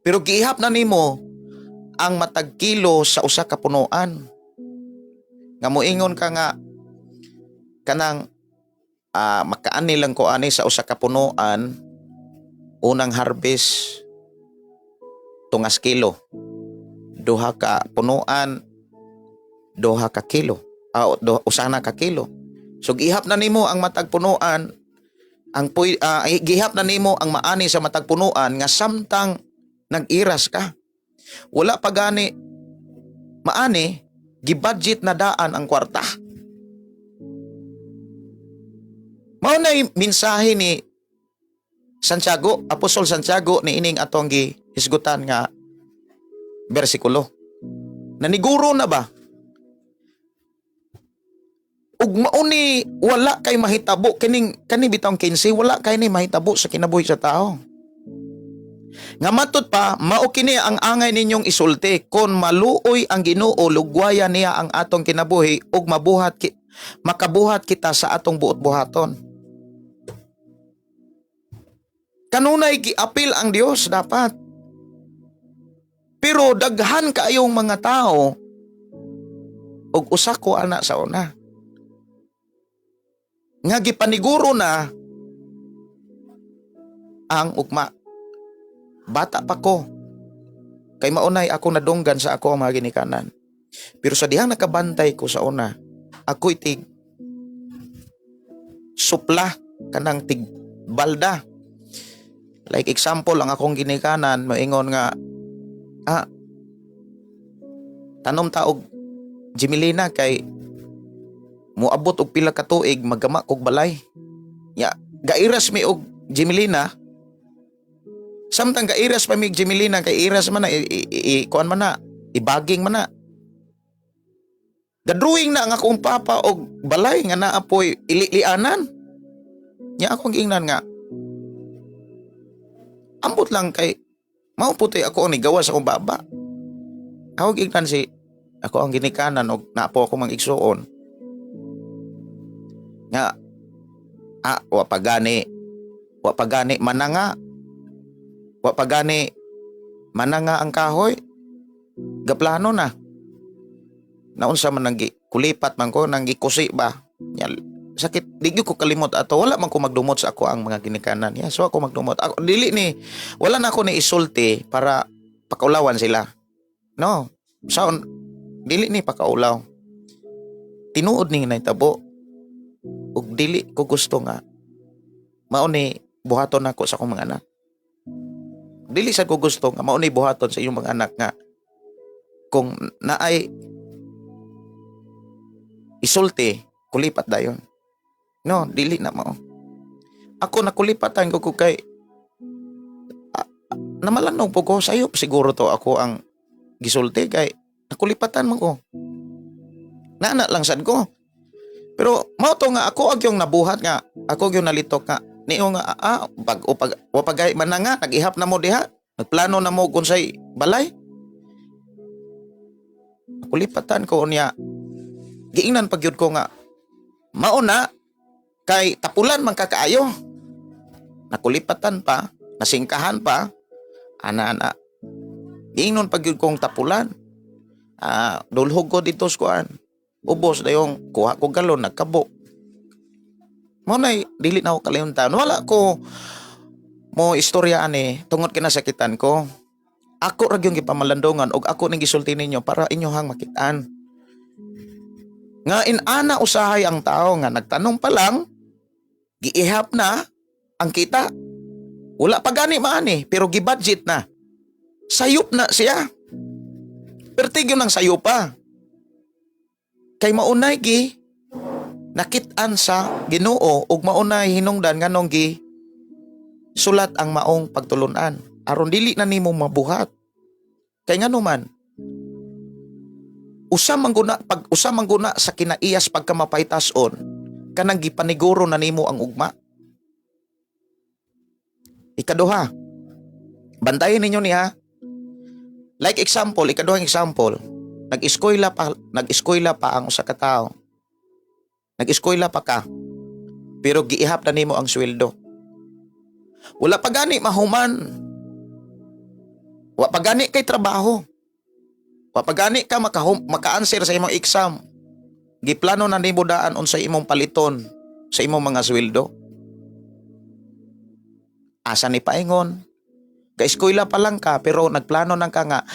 S2: Pero giihap na nimo ang matag kilo sa usa ka punuan. Nga moingon ka nga kanang makaani lang ko ani sa usa ka punuan, unang harvest tungas kilo, duha ka punuan 2 ka kilo, usa na ka kilo. So gihap na nimo ang matag punuan, ang gihap na nimo ang maani sa matag punuan nga samtang nag-iras ka, wala pa gani maani, gibudget na daan ang kwarta. Mao na mensahe ni Santiago, Apostol Santiago, ni ining atong gihisgutan nga bersikulo. Naniguro na ba? Ug mao ni wala kay mahitabo kining kani bitawng 15, wala kay ni mahitabo sa kinabuhi sa tao. Nga matud pa, mao kini ang angay ninyong isulti: kon maluoy ang Ginoo, lugwayan niya ang atong kinabuhi ug makabuhat kita sa atong buot buhaton. Kanunay giapil ang Dios dapat. Pero daghan kaayong mga tao ug usa ko ana sa una nga gipaniguro na ang ugma. Bata pa ko. Kay maunay ako nadunggan sa ako ang mga ginikanan. Pero sa dihang nakabantay ko sa una, ako'y tig supla, kanang tig balda. Like example, ang akong ginikanan moingon nga tanom ta og Jimilina kay moabot og pila ka tuig magama kog balay. Ya, gairas mi og Jimilina. Samtang gairas pa mi og Jimilina, kay iras man na, kuan man na, ibaging man na. Gadrawing na ang akong papa og balay nga naa poy ililianan. Nya akong giingnan nga ambot lang kay mao puti ako ang nigawas sa akong baba. Ako giingnan si ako ang ginikanan og naapo ako mang igsuon nga wa pa gani mananga, wa pa gani mananga ang kahoy, gaplano na. Naunsa man nang kulipat man ko nang gikusi ba. Nya, Sakit, di gyud ko kalimot ato. Wala man ko magdumot sa ako ang mga ginikanan. Yeah, so ako magdumot. Ako, dili ni, wala na ako ni isulti para pakaulawan sila. No. Sa dili ni pakaulaw. Tinuod ni nahitabo. Ug dili ko gusto nga mao ni buhaton nako sa akong mga anak. Dili sa ko gusto nga mao ni buhaton sa inyong mga anak nga kung naay isulti, kulipat dayon. No, dili na mao. Ako nakulipatan ko kay namalanong po ko, sayop siguro to ako ang gisulti kay nakulipatan mo ko. Naana lang sad ko. Pero mao to nga ako ag yung nabuhat nga ako gyud nalitok nga niyo nga pag o pag wa pagay man na nga nag-ihap na mo diha, nagplano na mo kung say balay. Nakulipatan ko niya, giingnan pag gyud ko nga mao na kay tapulan man ka kaayo. Nakulipatan pa, nasingkahan pa, ana-ana. Giingnon pag gyud kong tapulan. Dulhog ko dito sa kuan. Ubos dayong kuha ko galon, nagkabo. Mao nay dili na ako kalimtan. Wala ko mo istorya ani tungod kinasakitan ko. Ako ra gyud gipamalandungan og ako ning gisulti ninyo para inyohang makit-an. Nga inana usahay ang tao nga nagtanong pa lang, giihap na ang kita. Wala pa gani maani pero gibudget na. Sayop na siya. Pertig yun ang sayop pa. Kay maunay gi nakit-an sa Ginoo ug maunay hinungdan nganong gi sulat ang maong pagtulunan aron dili na nimo mabuhat. Kay ngano man usa man guna pag usa man guna sa kinaiyas pagkamapaytas-on kanang gipaniguro na nimo ang ugma. Ikaduha, bantayan ninyo niya. Like example, ikaduhang example, nag-eskwela pa ang usa ka tawo. Nag-eskwela pa ka. Pero giihap na nimo ang sweldo. Wala pa gani mahuman. Wa pa gani kay trabaho. Wa pa gani ka maka-answer sa imong exam. Giplano na nimo daan unsay imong paliton sa imong mga sweldo. Asa ni paingon? Ka-eskwela pa lang ka pero nagplano nang ka nga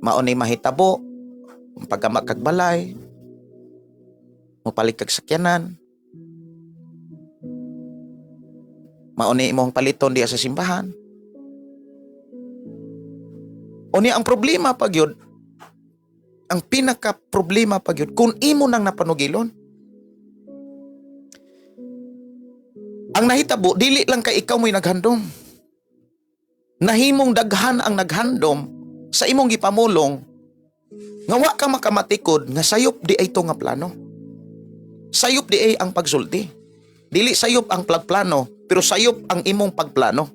S2: mao ni mahitabo pagka makagbalay, mopalit kag sakyanan, mao ni imong paliton diya sa simbahan. Unya ang problema pa gyud, ang pinaka problema pa gyud kung imo nang napanugilon. Ang nahitabo dili lang kay ikaw mo'y naghandom. Nahimong daghan ang naghandom sa imong gipamulong nga wa ka makamatikod nga sayop di ay to nga plano. Sayop di ay ang pagsulti. Dili sayop ang pagplano, pero sayop ang imong pagplano.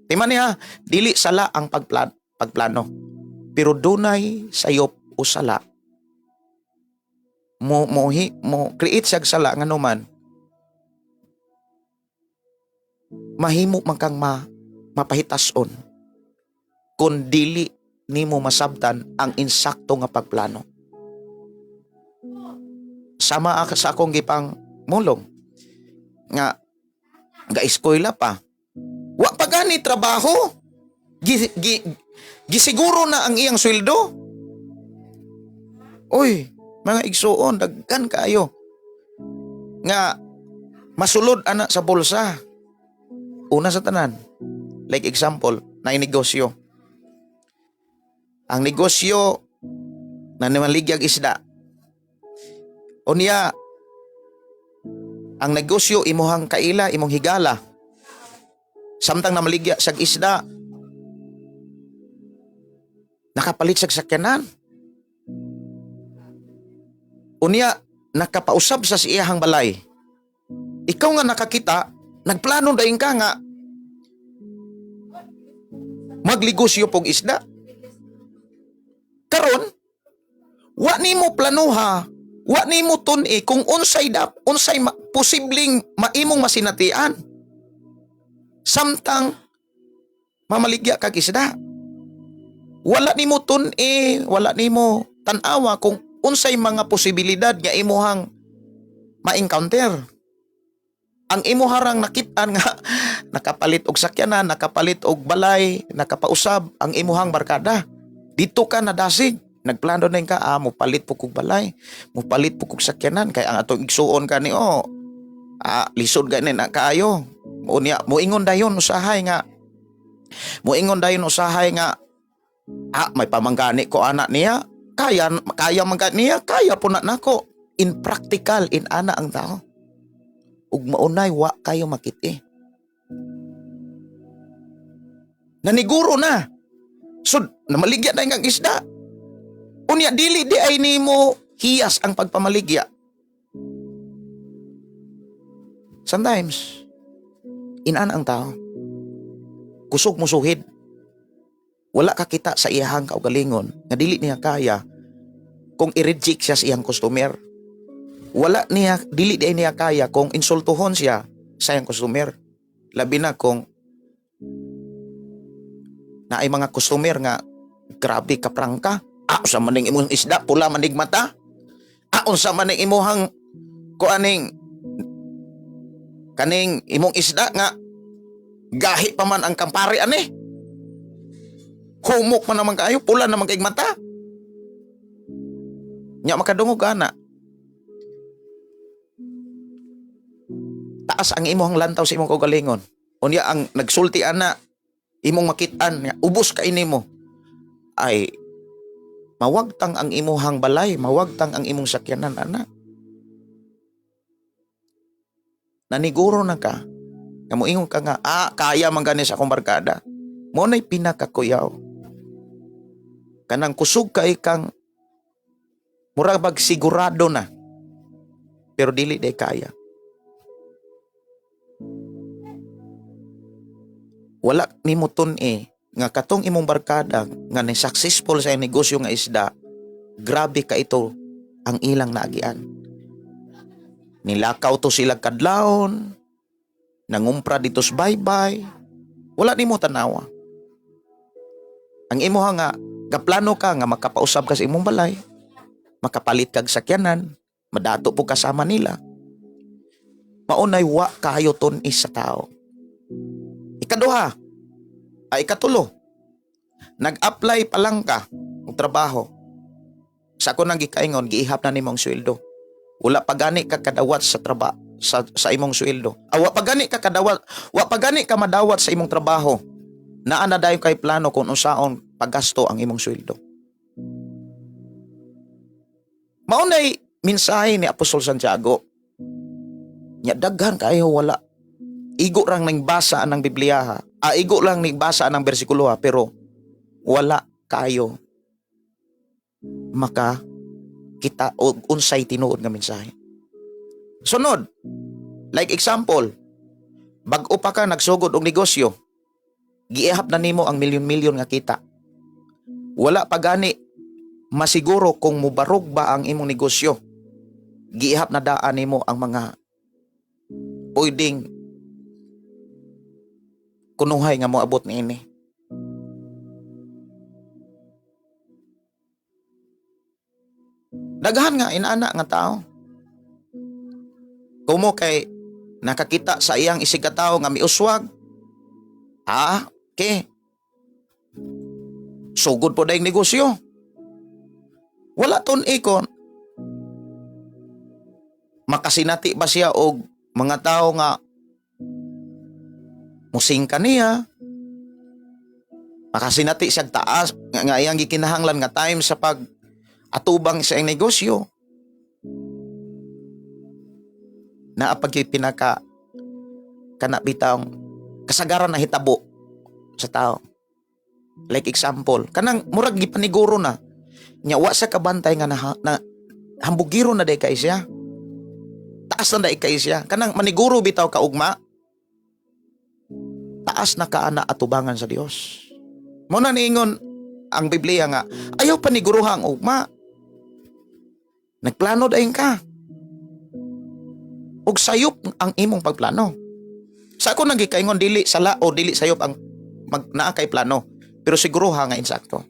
S2: Tima niya, dili sala ang pagplano. Pero dunay sayop o sala. Mo create siyag sala nga numan mahimo man kang mapahitason kung dili nimo masabtan ang insakto nga pagplano. Sama sa akong gipang mulong nga ga-eskwela pa. Wa pa gani trabaho. Gisiguro na ang iyang sweldo. Oy, mga igsuon, daghan kaayo nga masulod ana sa bulsa. Una sa tanan, like example, na negosyo. Ang negosyo na namaligyag isda. Unya, ang negosyo imuhang kaila, imong higala. Samtang namaligya sag isda, nakapalit sag sakyanan. Unya, nakapausab sa iyahang balay. Ikaw nga nakakita, nagplano dayon ka nga magligosyo pog isda. Karon, wa nimo planuha, wa nimo tun-i kung unsay posibleng maimong masinatian. Samtang mamaligya kag isda. Wala nimo tun-i, wala nimo tan-awa kung unsay mga posibilidad nga imuhang ma-encounter. Ang imo harang nakitaan nga nakapalit og sakyanan, nakapalit og balay, nakapausab ang imuhang barkada. Dito ka nadasig. Nagplano na ka, mupalit po kog balay, mupalit po kog sakyanan kay ang atong igsuon kani, oh, lisod gani na kaayo. Unya muingon dayon usahay nga may pamanggani ko anak niya, kaya kaya man niya, kaya po na nako. In practical, in ana ang tao. Ug maunay wa kayo makiti. Naniguro na. So, namaligya na ang isda. Unya, dili di ay nimo hiyas ang pagpamaligya. Sometimes, inana ang tao. Kusog mo suhid. Wala ka kita sa iyahang kaugalingon nga dili niya kaya kung i-reject siya sa iyang customer. Wala niya, dili di ay niya kaya kung insultuhon siya sa iyang customer. Labi na kung na ay mga customer nga grabe ka prangka. Unsa man ning imong isda, pula man ning mata. Unsa man ning imuhang kuaning kaning imong isda nga gahi pa man ang kampari ani. Humok man naman kayo, pula naman kay mata. Nya makadungog ka na. Taas ang imong lantaw sa imong kaugalingon. Unya ang nagsulti ana imong makit-an nga ubos ka ini mo ay mawagtang ang imuhang balay, mawagtang ang imong sakyanan ana. Naniguro na ka nga moingon ka nga kaya man gani sa akong barkada. Mo na'y pinakakuyaw. Kanang kusog kay kang mura bag sigurado na pero dili day kaya. Wala nimo tun-i nga katong imong barkada nga ni successful sa negosyo nga isda, grabe ka ito ang ilang naagian. Nilakaw to sila kadlawon, nangumpra dito sa baybay, wala nimo tanawa. Ang imo nga gaplano ka nga makapausab ka sa imong balay, makapalit kag sakyanan, madato po kasama nila. Maunay wa kayo tun-i sa tao. Ikaduha, ay ikatulo, nag-apply pa lang ka og trabaho. Sa ako nang gikaingon, giihap na nimong sweldo. Wala pa gani ka kadawat sa sa imong sweldo. Wa pa gani ka kadawat, wa pa gani ka madawat sa imong trabaho. Naa na dayon kay plano kung unsaon paggasto ang imong sweldo. Maunay mensahe ni Apostol Santiago. Nya daghan kayo wala. Igo rang ning basa anang Biblia ha. Igo lang ning basa anang bersikulo ha, pero wala kayo maka kita og unsay tinuod nga mensahe. Sunod, like example, bag-o pa ka nagsugod og negosyo, giihap na nimo ang milyon-milyon nga kita. Wala pa gani masiguro kung mubarog ba ang imong negosyo. Giihap na daan nimo ang mga pwedeng kunuhay nga moabot niini. Daghan nga inaana nga tao. Kumo kay nakakita sa iyang isigkatawo nga miuswag. Okay. Sugod po dayong negosyo. Wala ton ikon. Makasinati ba siya og mga tao nga musingka niya? Makasinati siya taas nga iyang gikinahanglan nga time sa pag atubang sa iyang negosyo. Naa pag pinaka kana bitawng kasagaran na hitabo sa tao. Like example, kanang murag gipaniguro na nya wa sa kabantay nga na hambugiro na day kay siya. Taas na day kay siya. Kanang maniguro bitaw ka ugma. Taas na ka ana atubangan sa Dios. Mo na niingon ang Biblia nga ayaw paniguruha ang ugma. Nagplano dayon ka. Ug sayop ang imong pagplano. Sa ako nang gikaingon dili sala o dili sayop ang mag naa kay plano, pero siguruha nga insakto.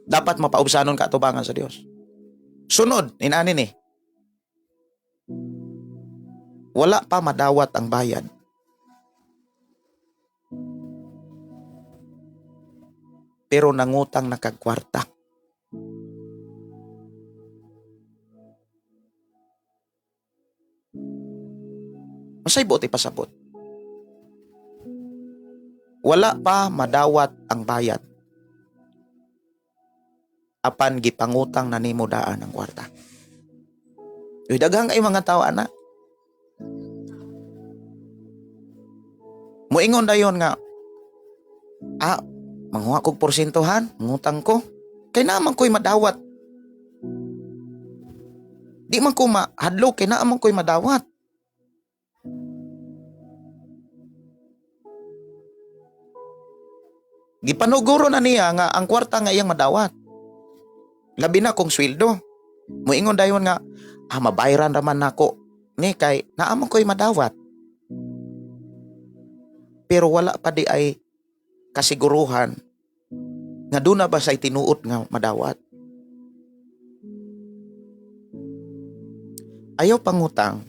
S2: Dapat mapaubsanon ka atubangan sa Dios. Sunod, inani ni. Wala pa madawat ang bayad. Pero nangutang na kag kwarta. Masay buot ipasabot. Wala pa madawat ang bayad. Apan gipangutang na nimo daan ang kwarta. Uy, daghang kay mga tao ana. Moingon dayon nga, manguha kog porsyentohan, ngutang ko. Kay naa man ko'y madawat. Di man ko mahadlok kay naa man ko'y madawat. Gipanuguro na niya nga ang kwarta nga iyang madawat. Labi na kung sweldo. Moingon dayon nga, mabayran raman nako ni kay naa man ko'y madawat. Pero wala pa di ay kasiguruhan nga duna ba say tinuod nga madawat. Ayaw pangutang.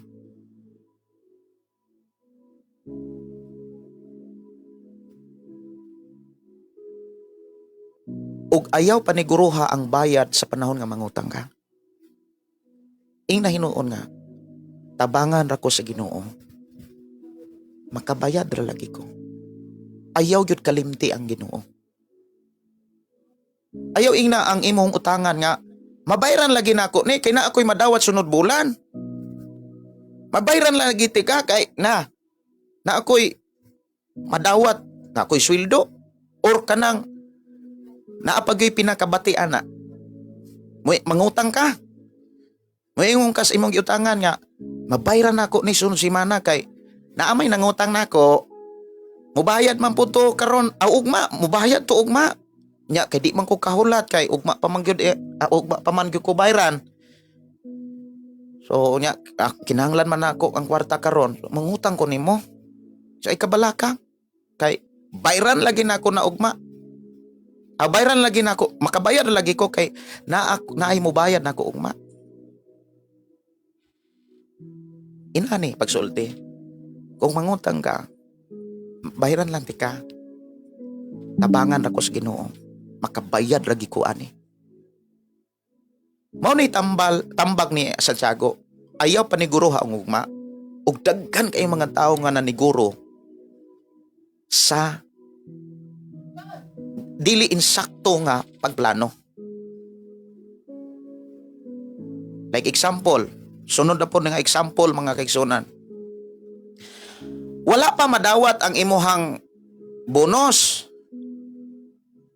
S2: Ug ayaw paniguruha ang bayad sa panahon nga mangutang ka. Ing nahinuon nga, tabangan ra ko sa Ginoo. Makabayad ra lagi ko. Ayaw gyud kalimti ang Ginoo. Ayaw ingna ang imong utangan nga mabayran lagi nako ni kay na ako'y madawat sunod bulan. Mabayran lagi ti ka kay na na ako'y madawat na ako'y sweldo or kanang naapagyo'y pinakabati ana. Moy mangutang ka. Moingon ka sa imong giutangan nga mabayran nako ni sunod semana kay naamay nangutang nako. Mubayad man po to karon, ugma, mubayad to ugma. Nya kay di man ko kahulat kay ugma pa man gyud ugma pa man gyud ko bayran. So nya kinahanglan man nako ang kwarta karon, mangutang ko nimo. So ay kabalaka kay bayran lagi nako na ugma. Bayran lagi nako, makabayad lagi ko kay naa naay mubayad nako ugma. Inani pagsulti. Kung mangutang ka, bayaran lang ti ka. Tabangan ra ko sa Ginoo. Makabayad lagi ko ani. Mao ni tambag ni Santiago. Ayaw paniguroha ang ugma. Ug daghan kay mga tawo nga naniguro sa dili insakto nga pagplano. Like example, sunod na po nga example, mga kaigsunan. Wala pa madawat ang imuhang bonus.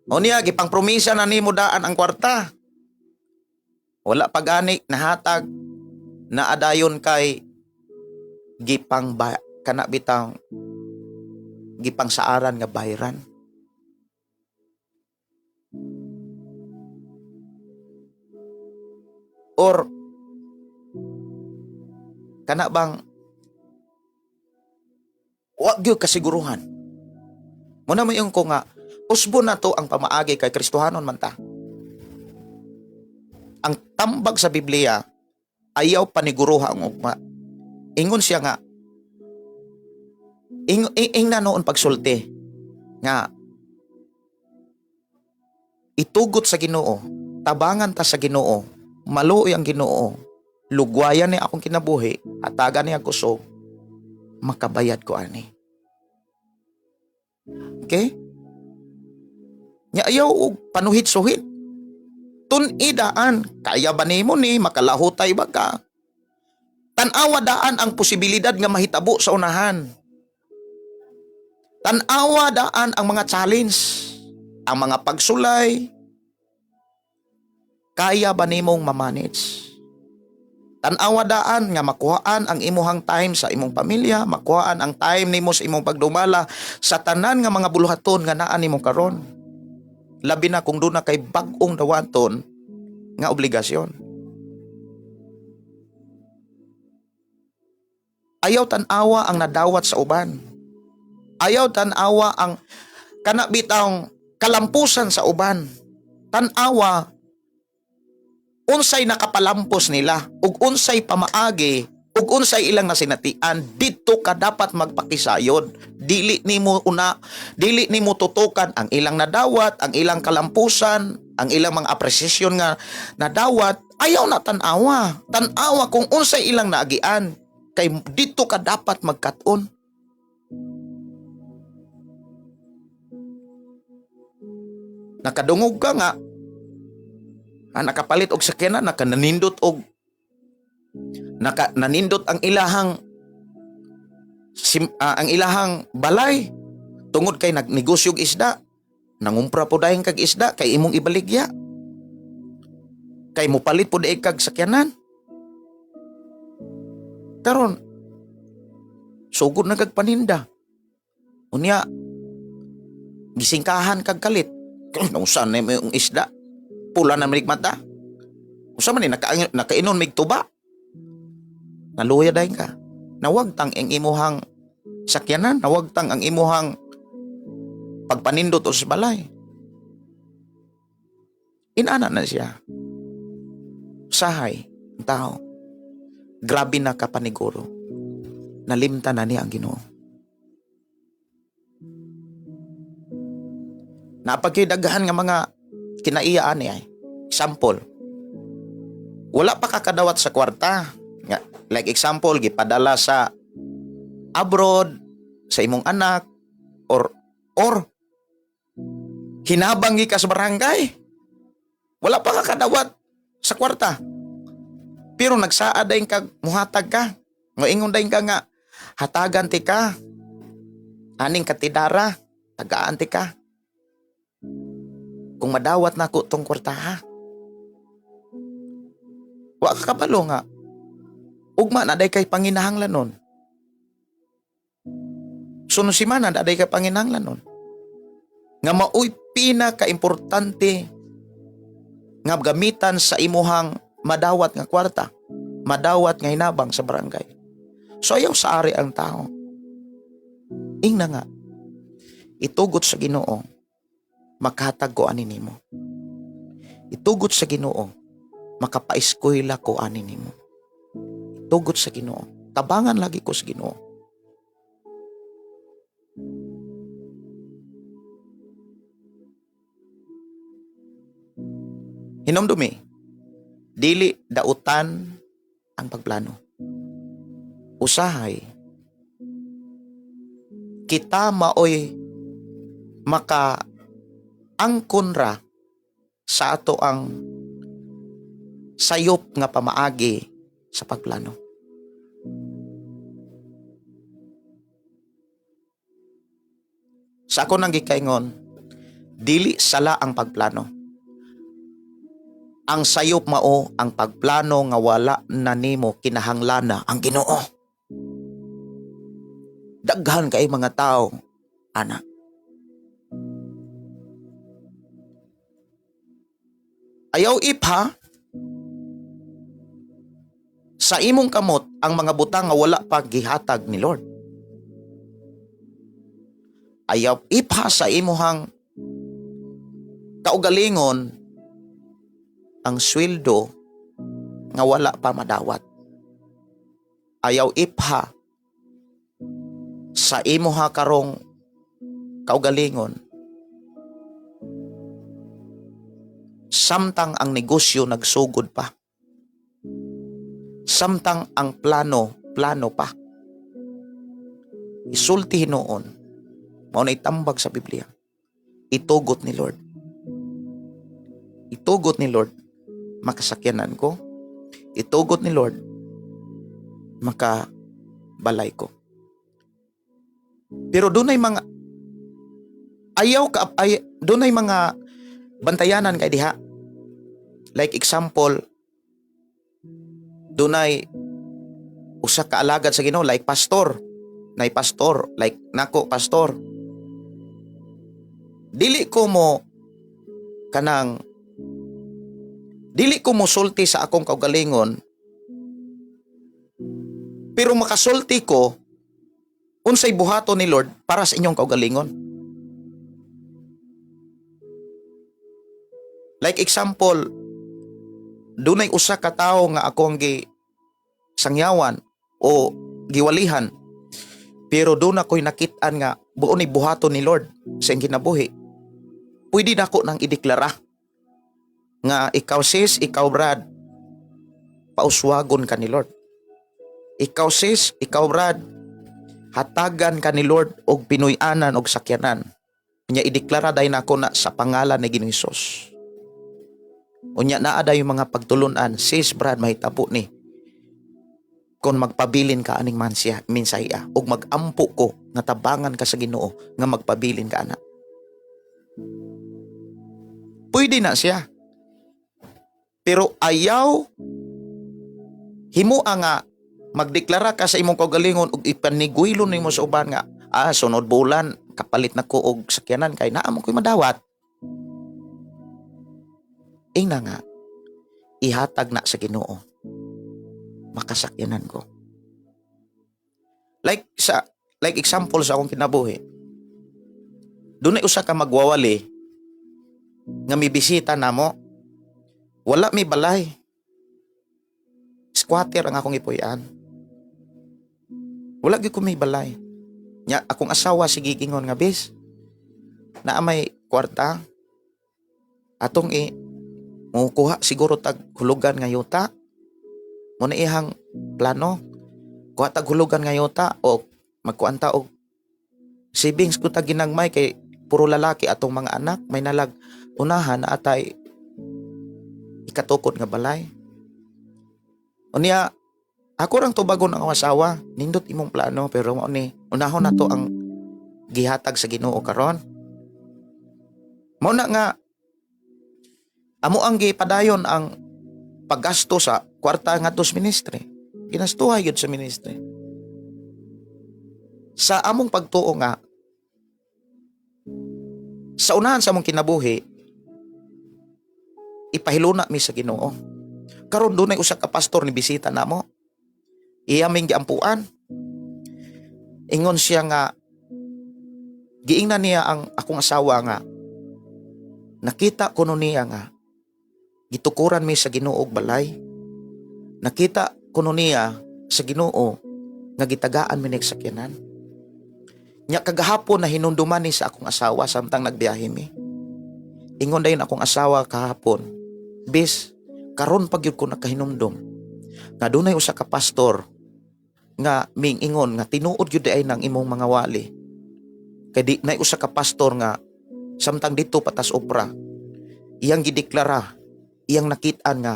S2: O niya, gipang promisa na nimo daan ang kwarta. Wala pa gani nahatag na adayon kay gipang ba, kana bitang gipang saaran nga bayran. Or kana bang wa gyud kasiguruhan. Muna mo yung ko nga usbo na to ang pamaagi kay Kristohanon man ta. Ang tambag sa Biblia ayaw paniguruha ang ugma. Ingon siya nga ing na noon pagsulti nga itugot sa Ginoo, tabangan ta sa Ginoo, maluoy ang Ginoo, lugwayan ni akong kinabuhi, hatagan niya kusog, makabayad ko ani. Okay? Nya ayaw og panuhit-suhit. Tun-i daan, kaya ba nimo ni, makalahutay ba ka? Tan-awa daan ang posibilidad nga mahitabo sa unahan. Tan-awa daan ang mga challenge, ang mga pagsulay. Kaya ba nimong mamanage? Tan-awa daan nga makuhaan ang imuhang time sa imong pamilya, makuhaan ang time nimo sa imong pagdumala sa tanan nga mga buluhaton nga naa nimo karon. Labi na kung duna kay bag-ong dawaton nga obligasyon. Ayaw tan-awa ang nadawat sa uban. Ayaw tan-awa ang kanabitang kalampusan sa uban. Tan-awa unsay nakapalampos nila ug unsay pamaagi Ug unsay ilang nasinatian, didto ka dapat magpakisayod. Dili nimo una, dili nimo tutukan ang ilang nadawat, ang ilang kalampusan, ang ilang mga apresisyon nga nadawat. Ayaw na tan-awa. Tan-awa kung unsay ilang naagian. Kay didto ka dapat magkat-on. Nakadungog ka nga, nakapalit og sakyanan, nakananindot og nanindot ang ilahang ang ilahang balay tungod kay nagnegosyo og isda. Nangumpra po dayon kag isda kay imong ibaligya, kay mopalit po dayon kag sakyanan. Karon sugod na kag paninda, unya gisingkahan kag kalit. Unsa na yung isda, pula na mig mata, usa man ni nakainon mig tuba. Naluya dayon ka, nawagtang ang imuhang sakyanan, nawagtang ang imuhang pagpanindot o sa balay. Inana na siya. Sahay ang tao, grabe na kapaniguro, nalimtan na niya ang Ginoo. Napagkidaghan nga mga kinaiyaan niya. Example, wala pa kakadawat sa kwarta. Nga, like example, gipadala sa abroad sa imong anak or hinabang ka sa barangay. Wala pa kakadawat sa kwarta. Pero nagsaad dayon kag muhatag ka. Ngoingon dayon ka nga hatagan ti ka. Aning katidara, tagaan ti ka. Kung madawat na ko tong kwarta ha. Wa ka kabalo nga ugma na day kay panginahanglan nun. Sunod simana na day kay panginahanglan nun. Nga maoy pinaka-importante nga gamitan sa imuhang madawat nga kwarta, madawat nga hinabang sa barangay. So ayaw sa ari ang tao. Ingna nga, itugot sa Ginoo, makahatag ko ani nimo. Itugot sa Ginoo, makapaeskwela ko ani nimo. Itugot sa Ginoo, tabangan lagi ko sa Ginoo. Hinumdumi, dili dautan ang pagplano. Usahay, kita maoy maka angkon ra sa ato ang sayop nga pamaagi sa pagplano. Sa ako nang gikaingon, dili sala ang pagplano. Ang sayop mao ang pagplano nga wala na nimo kinahanglana ang Ginoo. Daghan kay mga tao ana. Ayaw ipha sa imong kamot ang mga butang nga wala pa gihatag ni Lord. Ayaw ipha sa imuhang kaugalingon ang sweldo nga wala pa madawat. Ayaw ipha sa imuha karong kaugalingon samtang ang negosyo nagsugod pa. Samtang ang plano, plano pa. Isulti hinuon, mao na'y tambag sa Biblia. Itugot ni Lord. Itugot ni Lord, makasakyanan ko. Itugot ni Lord, makabalay ko. Pero dunay mga ayaw ka ay dunay mga bantayanan kay diha. Like example, dunay usa ka alagad sa Ginoo, like pastor, nay pastor, like nako pastor. Dili ko mo kanang dili ko mosulti sa akong kaugalingon, pero makasulti ko unsay buhaton ni Lord para sa inyong kaugalingon. Like example, dunay usa ka tawo nga ako ang gi sangyawan, o giwalihan, pero duna ko'y nakit-an nga buo ni buhaton ni Lord sa iyang kinabuhi, pwede nako nang ideklara nga ikaw, sis, ikaw, brad, pauswagon ka ni Lord. Ikaw, sis, ikaw, brad, hatagan ka ni Lord og pinuy-anan og sakyanan. Unya ideklara dayon nako na sa pangalan ni Ginoong Hesus. Unya naa dayon mga pagtulunan, sis, brad, mahitabo ni kung magpabilin ka aning mansya minsaya ug magampo ko nga tabangan ka sa Ginoo nga magpabilin ka ana. Pwede na siya. Pero ayaw himua nga magdeklara ka sa imong kaugalingon ug ipanigwilo nimo sa uban nga sunod bulan kapalit na ko og sakyanan kay naa mo ko'y madawat. Ingna nga ihatag na sa Ginoo, makasakyanan ko. Like example sa akong kinabuhi. Dunay usa ka magwawali nga mibisita namo. Wala mi balay. Squatter ang akong ipuy-an. Wala gyud ko may balay. Nya akong asawa sige ingon nga, "Bis, naa may kwarta, atong i mukuha siguro tag hulugan nga yuta." Mao na iyang plano. Kuha tag hulugan nga yuta o magkuan ta og savings ko tag ginagmay kay puro lalaki atong mga anak, may nalag unahan na atay ikatukod nga balay. Unya ako rang tubagon ang asawa, "Nindot imong plano, pero mao ni unahon nato ang gihatag sa Ginoo karon." Mao na nga amo ang gipadayon ang paggasto sa kwarta ngadto sa ministry. Ginastuhay gyud sa ministry. Sa among pagtuo nga sa unahan sa among kinabuhi, ipahiluna mi sa Ginoo. Karon dunay usa ka pastor ni bisita namo. Iya ming giampuan. Ingon siya nga giingnan niya ang akong asawa nga nakita kuno niya nga gitukuran mi sa Ginoo og balay. Nakita kuno niya sa Ginoo nga gitagaan mi nig sakyanan. Nya kagahapon na hinumduman ni sa akong asawa samtang nagbiyahe mi. Ingon dayon akong asawa kahapon, "Bis, karon pa gyud ko nakahinumdum nga dunay usa ka pastor nga mingingon nga tinuod gyud ay nang imong mga wali. Kay di nay usa ka pastor nga samtang dito patas obra, iyang gideklara, iyang nakit-an nga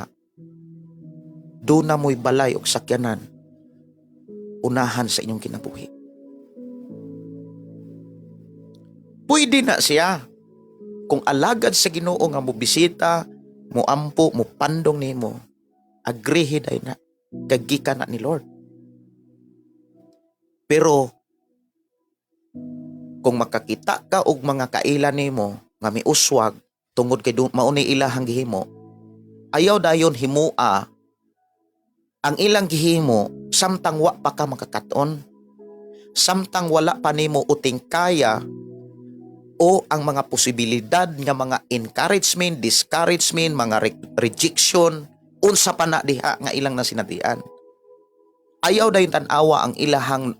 S2: duna mo'y balay og sakyanan unahan sa inyong kinabuhi." Pwede na siya kung alagad sa Ginoo nga mo bisita, mo ampo, mo pandong nimo, agreehi day na kay gikan na ni Lord. Pero kung makakita ka og mga kaila nimo nga miuswag tungod kay mao ni ilahang gihimo, ayaw dayon himua ang ilang gihimo samtang wa pa ka makakaton, samtang wala pa nimo uting kaya o ang mga posibilidad nga mga encouragement, discouragement, mga rejection, unsa pa na diha nga ilang nasinatian. Ayaw dayon tan-awa ang ilahang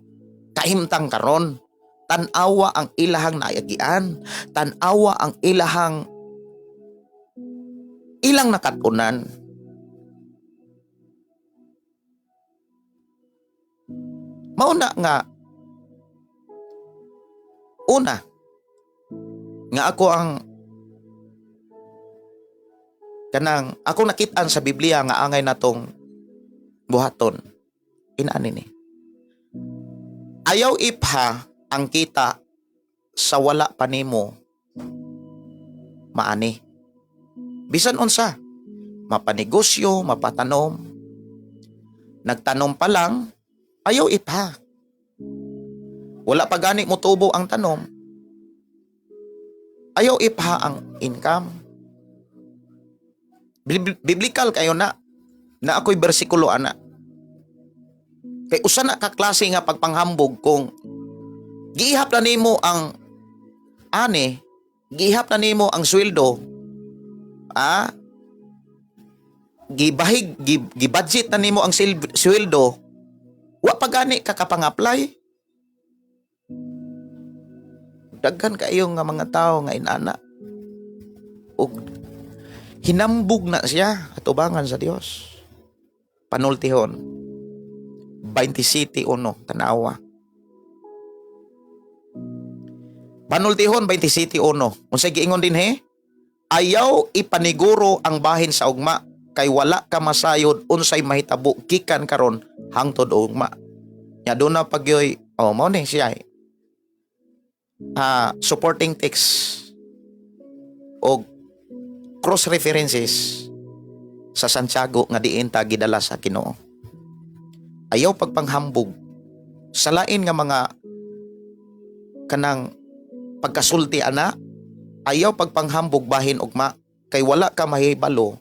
S2: kahimtang karon. Tan-awa ang ilahang naagian. Tan-awa ang ilahang ilang nakatunan. Mauna nga una nga ako ang kanang ako nakit-an sa Biblia nga angay natong buhaton inaani ni. Ayaw ipha ang kita sa wala pa nimo maani. Bisan unsa, mapanegosyo, mapatanom. Nagtanom pa lang, ayaw ipha. Wala pa gani mo tubo ang tanom, ayaw ipha ang income. Biblical kayo na. Na ako'y bersikulo ana. Kay usa na ka klase nga pagpanghambog kung giihap na nimo ang ani, giihap na nimo ang sweldo, gibahig, gibudget na nimo ang sweldo. Wa pa gani ka kapang-apply. Daghan kaayo nga mga tao nga inana. Ug hinambog na siya atubangan sa Dios. Panultihon 27:1, tanawa. Panultihon 27:1. Unsay giingon dinhi? Ayaw ipaniguro ang bahin sa ugma kay wala ka masayod unsay mahitabo gikan karon hangtod ugma. Nya doon na pagyoy, oh, mao ni siya eh. Supporting text o cross references sa Santiago nga diin ta gidala sa Ginoo. Ayaw pagpanghambog sa lain nga mga kanang pagkasulti ana, ayaw pagpanghambog bahin ugma kay wala ka mahibalo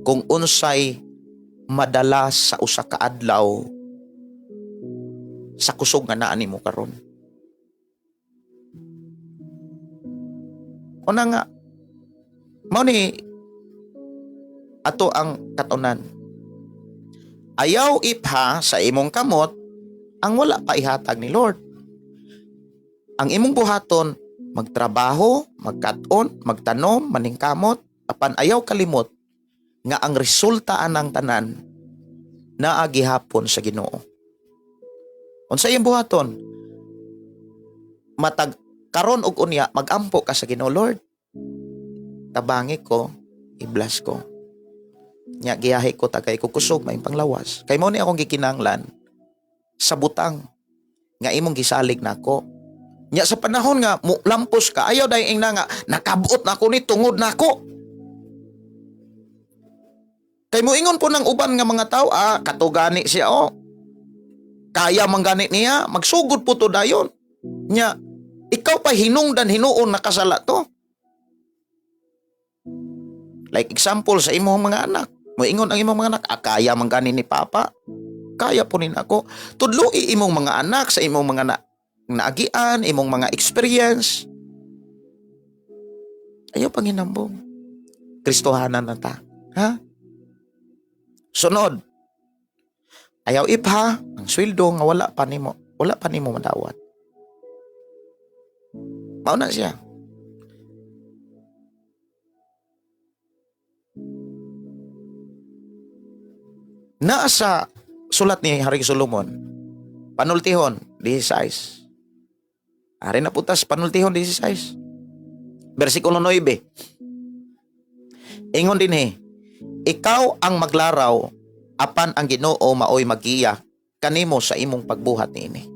S2: kung unsay madala sa usa ka adlaw sa kusog nga naa nimo karon. Una nga mao ni ato ang katunan. Ayaw ipha sa imong kamot ang wala pa ihatag ni Lord. Ang imong buhaton, magtrabaho, magkat-on, magtanom, maningkamot, apan ayaw kalimot nga ang resulta anang tanan naa gihapon sa Ginoo. Unsa imong buhaton? Matag karon og unya magampo ka sa Ginoo, Lord, tabangi ko, i-bless ko. Nya giyahe ko tagay ko kusog maayong panglawas. Kay mao ni akong gikinahanglan sa butang nga imong gisalig nako. Nya sa panahon nga mo lampos ka, ayaw dayong ingna nga nakabuot na ako ni tungod nako. Kay moingon po ng uban nga mga tao, katugani siya oh. Kaya man gani niya, magsugod po to dayon. Nya ikaw pa hinungdan hinuon nakasala to. Like example sa imong mga anak, moingon ang imong mga anak, kaya man gani ni Papa, kaya po nin ako. Tudloi imong mga anak sa imong mga naagian, imong mga experience. Ayaw panghinambong. Kristohanan na ta. Ha? Sunod. Ayaw ipha ang sweldo nga wala pa nimo madawat. Mao na siya. Naa sa sulat ni Haring Solomon, Panultihon 16. Ari na putas, Panultihon 16. Versikulo 9. Ingon dinhi, ikaw ang maglaraw, apan ang Ginoo maoy magiya kanimo sa imong pagbuhat niini.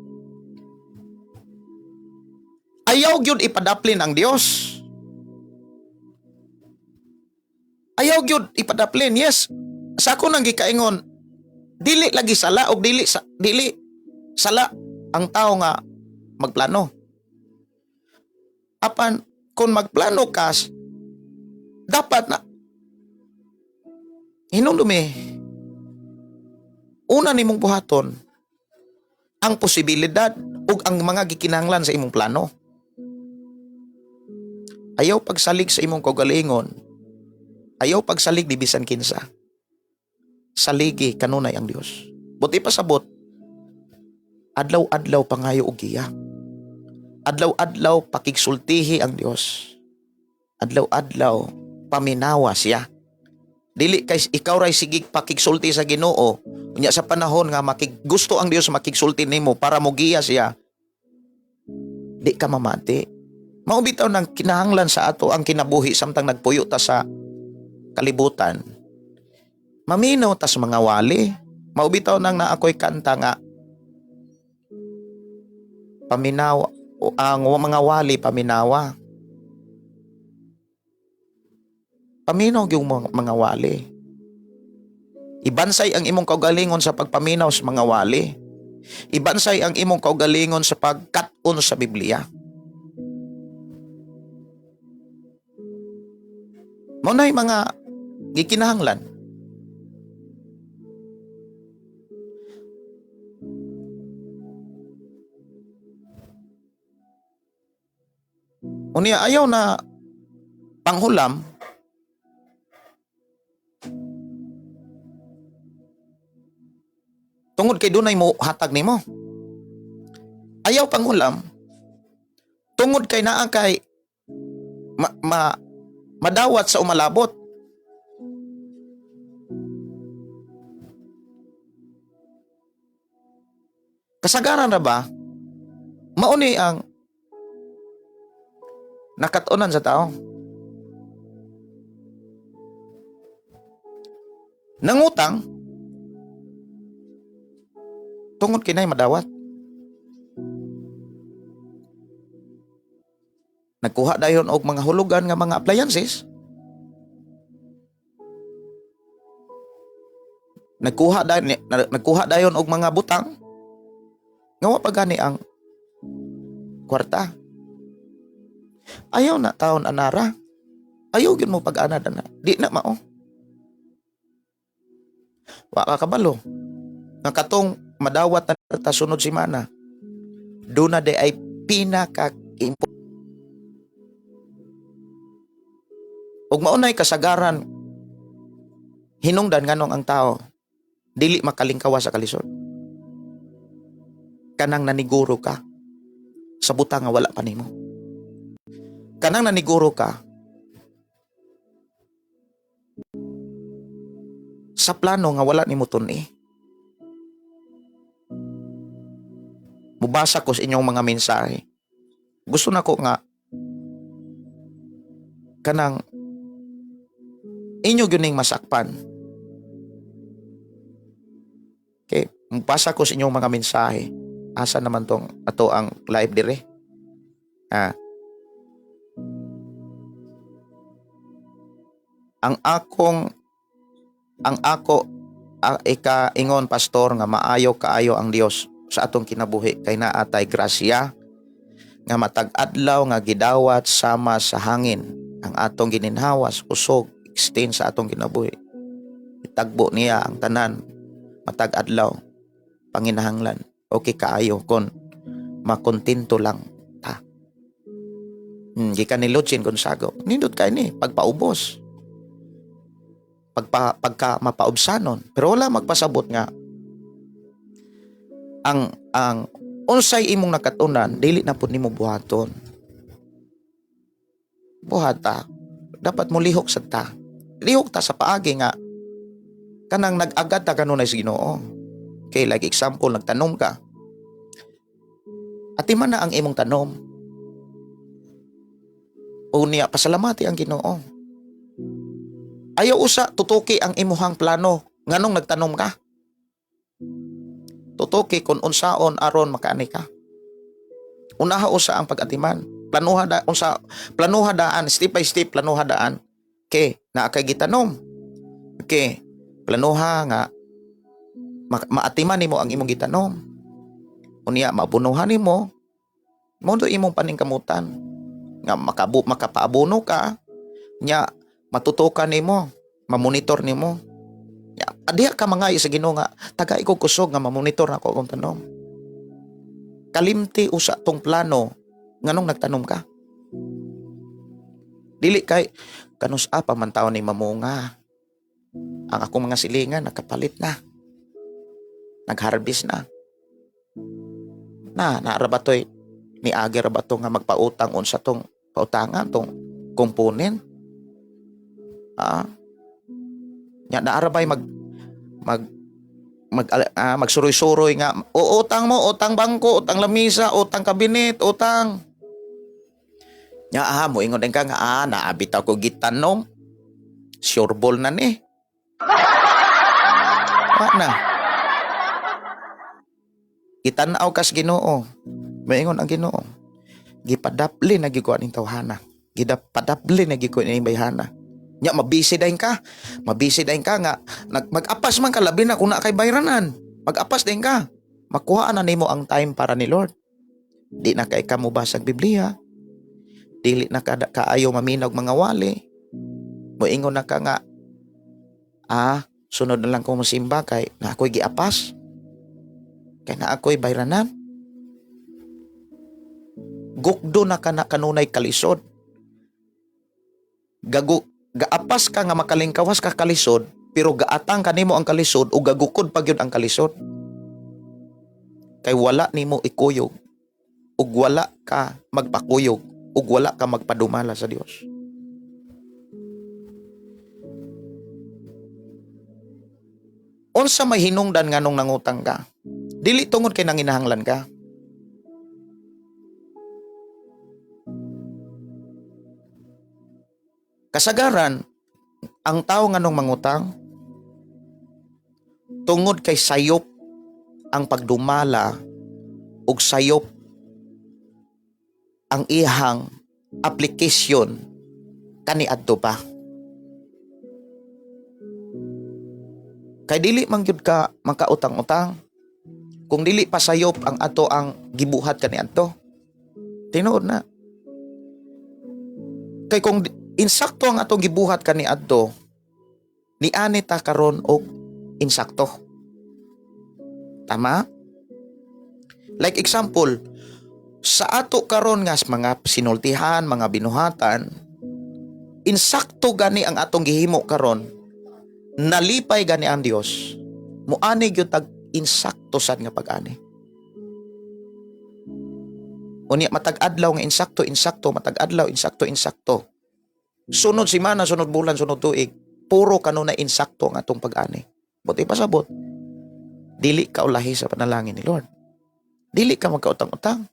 S2: Ayaw gyud ipadaplin ang Dios. Ayaw gyud ipadaplin. Yes. Sa ako nang gikaingon, dili lagi sala og dili sala ang tao nga magplano. Apan kung magplano ka, dapat na hinumdumi una nimong buhaton ang posibilidad ug ang mga gikinahanglan sa imong plano. Ayaw pagsalig sa imong kaugalingon. Ayaw pagsalig di bisan kinsa. Saligi kanunay ang Dios. Buti pasabot, adlaw-adlaw pangayo og giya. Adlaw-adlaw pakigsultihi ang Dios. Adlaw-adlaw paminawa siya. Dili kay ikaw ray sigig pakigsulti sa Ginoo. Unya sa panahon nga makiggusto ang Dios makigsulti nimo para mogiya siya, di ka mamati. Mao bitaw nang kinahanglan sa ato ang kinabuhi samtang nagpuyo ta sa kalibutan. Maminaw tas mga wali. Mao bitaw nang naa ko'y kanta nga paminaw ang mga wali paminawa. Paminaw yung mga wali. Ibansay ang imong kaugalingon sa pagpaminaw sa mga wali. Ibansay ang imong kaugalingon sa pagkat-on sa Biblia. Mao na'y mga gikinahanglan. Unya ayaw na panghulam Tungod kay dunay mo hatag nimo. Ayaw pangulam tungod kay naa kay madawat sa umalabot. Kasagaran na ba mauni ang nakatunan sa tao? Nangutang tungod kinay madawat. Nagkuha dayon og mga hulugan nga mga appliances. Nagkuha dayon og mga butang nga wa pa gani ang kwarta. Ayaw na taon anara. Ayaw gyud mo pag-anad ana. Di na mao. Wa ka kabalo nga katong madawat na ta sunod semana, duna di ay pinaka ug maunay kasagaran hinungdan nganong ang tao dili makalingkawa sa kalisod. Kanang naniguro ka sa butang nga wala pa nimo. Kanang naniguro ka sa plano nga wala nimo tun-i. Mubasa ko sa inyong mga mensahe. Gusto na ko nga kanang inyo gyud ning masakpan. Okay, mubasa ko sa inyong mga mensahe. Asa naman tong ato ang live dire? Ah. Ang akong ang ako ika ingon, pastor, nga maayo kaayo ang Dios sa atong kinabuhi kay naa tay grasya nga matag adlaw nga gidawat sama sa hangin ang atong gininhawas, kusog, extend sa atong kinabuhi. Itagbo niya ang tanan matag adlaw panginahanglan. Okay kaayo kon makontento lang ta. Gikan ni Lucien Gonzago, nindot kay ni pagpaubos, pagka mapaubsanon, pero wala magpasabot nga ang unsay imong nakatunan dili na pud nimo buhaton. Buhata dapat mo lihok sa ta, lihok ta sa paagi nga kanang nag-agad ta kanunay sa Ginoo. Okay, like example, nagtanom ka, atiman na ang imong tanom. Unya pasalamati ang Ginoo. Ayaw usa tutuki ang imuhang plano nganong nagtanom ka. Tutuki kung unsaon aron makaani ka. Unaha usa ang pag-atiman. Planuha da unsa, planuha daan step by step, planuha daan. Okay, naa kay gitanom. Okay, planuha nga maatiman nimo ang imong gitanom. Unya mabunuhan nimo. Mao do imong paningkamutan nga makapaabuno ka nya, matutukan nimo, mamonitor nimo. Ya, adiha ka mangay sa Ginoo nga tagai ko kusog nga mamonitor nako akong tanom. Kalimti usa tong plano nganong nagtanom ka. Dili kay kanus pa man taon ni mamunga. Ang akong mga silingan nakapalit na. Nagharvest na. Na naara ba toy ni agi ra ba to nga magpautang, unsa tong pautangan tong component? Ah. Nya naara bay mag mag mag magsuroy-suroy nga o utang mo, utang bangko, utang lamisa, utang kabinet, utang. Nya mo ingon din ka nga naabit ako gitanom. Sure ball na ni. Wa na. Gitan-aw kas Ginoo. Maingon ang Ginoo. Gipadapli na gyud ko aning tawhana. Gipadapli na gyud ko aning bayhana. Nya mabisi dayon ka. Mabisi dayon ka nga mag-apas man ka, labi na kung naa kay bayranan. Mag-apas dayon ka. Makuha na nimo ang time para ni Lord. Di na kay ka mobasa og Biblia. Dili na ka kaayo maminaw og mga wali. Moingon na ka nga sunod na lang ko mosimba kay na ako'y giapas. Kay na ako'y bayranan. Gukdo na ka na kanunay kalisod. Gago, gaapas ka nga makalingkawas ka kalisod, pero gaatang kanimo ang kalisod o gagukod pa gyud ang kalisod. Kay wala nimo ikuyog ug wala ka magpakuyog ug wala ka magpadumala sa Dios. Unsa may hinungdan nganong nangutang ka? Dili tungod kay nanginahanglan ka. Kasagaran, ang tao nganong mangutang tungod kay sayop ang pagdumala ug sayop ang ihang application kaniadto pa. Kay dili man gyud ka makautang-utang kung dili pa sayop ang ato ang gibuhat kaniadto. Tinuod na. Kay kung insakto ang atong gibuhat kaniadto, niani ta karon og insakto. Tama? Like example, sa ato karon nga mga sinultihan, mga binuhatan, insakto gani ang atong gihimo karon, nalipay gani ang Dios. Muani gyud tag insakto sad nga pag-ani. Unya matag adlaw nga insakto, insakto, matag adlaw insakto, insakto. Sunod semana, sunod bulan, sunod tuig, puro kanunay insakto ang atong pag-ani. Buti pasabot, dili ka ulahi sa panalangin ni Lord. Dili ka magkautang-utang.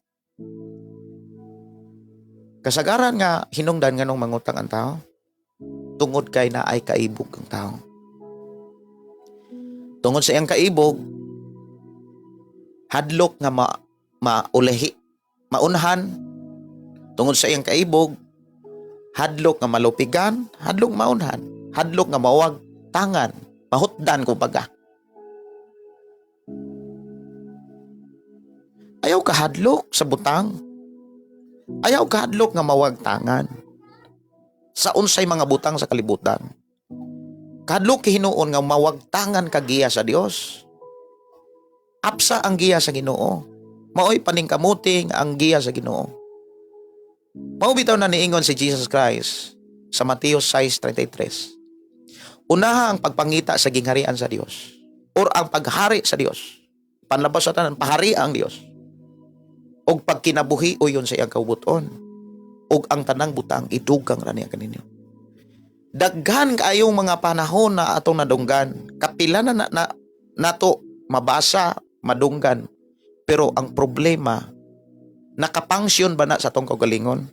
S2: Kasagaran nga hinungdan nganong mangutang ang tao, tungod kay naay kaibog ang tao. Tungod sa iyang kaibog, hadlok nga maulahi, maunhan. Tungod sa iyang kaibog, hadlok nga malupigan, hadlok maunhan, hadlok nga mawag tangan, mahutdan kumbaga. Ayaw ka hadlok sa butang. Ayaw ka hadlok nga mawag tangan sa unsay mga butang sa kalibutan. Kadlok hinuon nga mawagtangan ka giya sa Dios. Apsa ang giya sa Ginoo. Maoy paningkamuting ang giya sa Ginoo. Mao bitaw na niingon si Jesus Christ sa Mateo 6:33. Unaha ang pagpangita sa gingharian sa Dios or ang paghari sa Dios. Panlabas sa tanan, pahari ang Dios. Og pagkinabuhi uyon sa iyang kaubuton. Og ang tanang butang idugang ra niya kaninyo. Daghan kaayong mga panahon na atong nadunggan. Kapila na, na, na nato mabasa, madunggan. Pero ang problema, nakapangsyon ba na sa atong kaugalingon?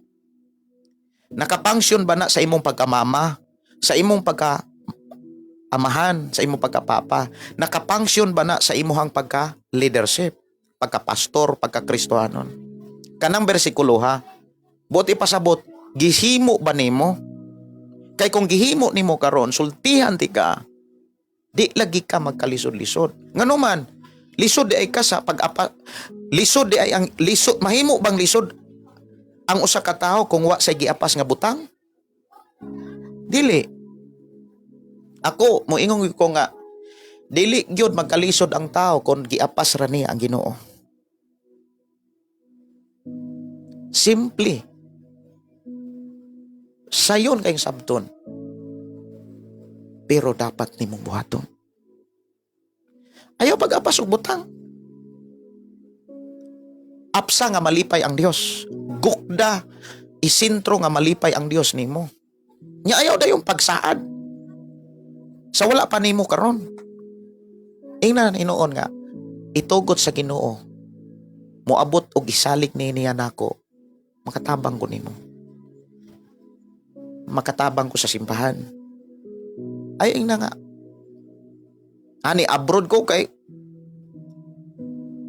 S2: Nakapangsyon ba na sa imong pagkamama? Sa imong pagka-amahan? Sa imong pagkapapa? Nakapangsyon ba na sa imuhang pagka-leadership? Pagka-pastor, pagka-Kristohanon? Kanang bersikulo ha, buot ipasabot, gihimo ba nimo? Kay kung gihimo nimo karon, sultihan ti ka, di lagi ka magkalisod-lisod. Ngano man, lisod di ay ka sa pag-apa, lisod di ay ang lisod, mahimo bang lisod ang usa ka tawo kung wa say giapas nga butang? Dili. Ako moingon gyud ko nga dili gyud magkalisod ang tao kung giapas ra niya ang Ginoo. Simple. Sayon kayong sabton. Pero dapat nimong buhaton. Ayaw pag-apas og butang. Apsa nga malipay ang Dios. Gukda isintro nga malipay ang Dios nimo. Nya ayaw dayong pagsaad. Sa wala pa nimo karon. Ingnan hinuon nga itugot sa Ginoo. Moabot og isalig ni niya nako. Makatabang ko nimo. Makatabang ko sa simbahan. Ay, ingna nga. Ani, abroad ko kay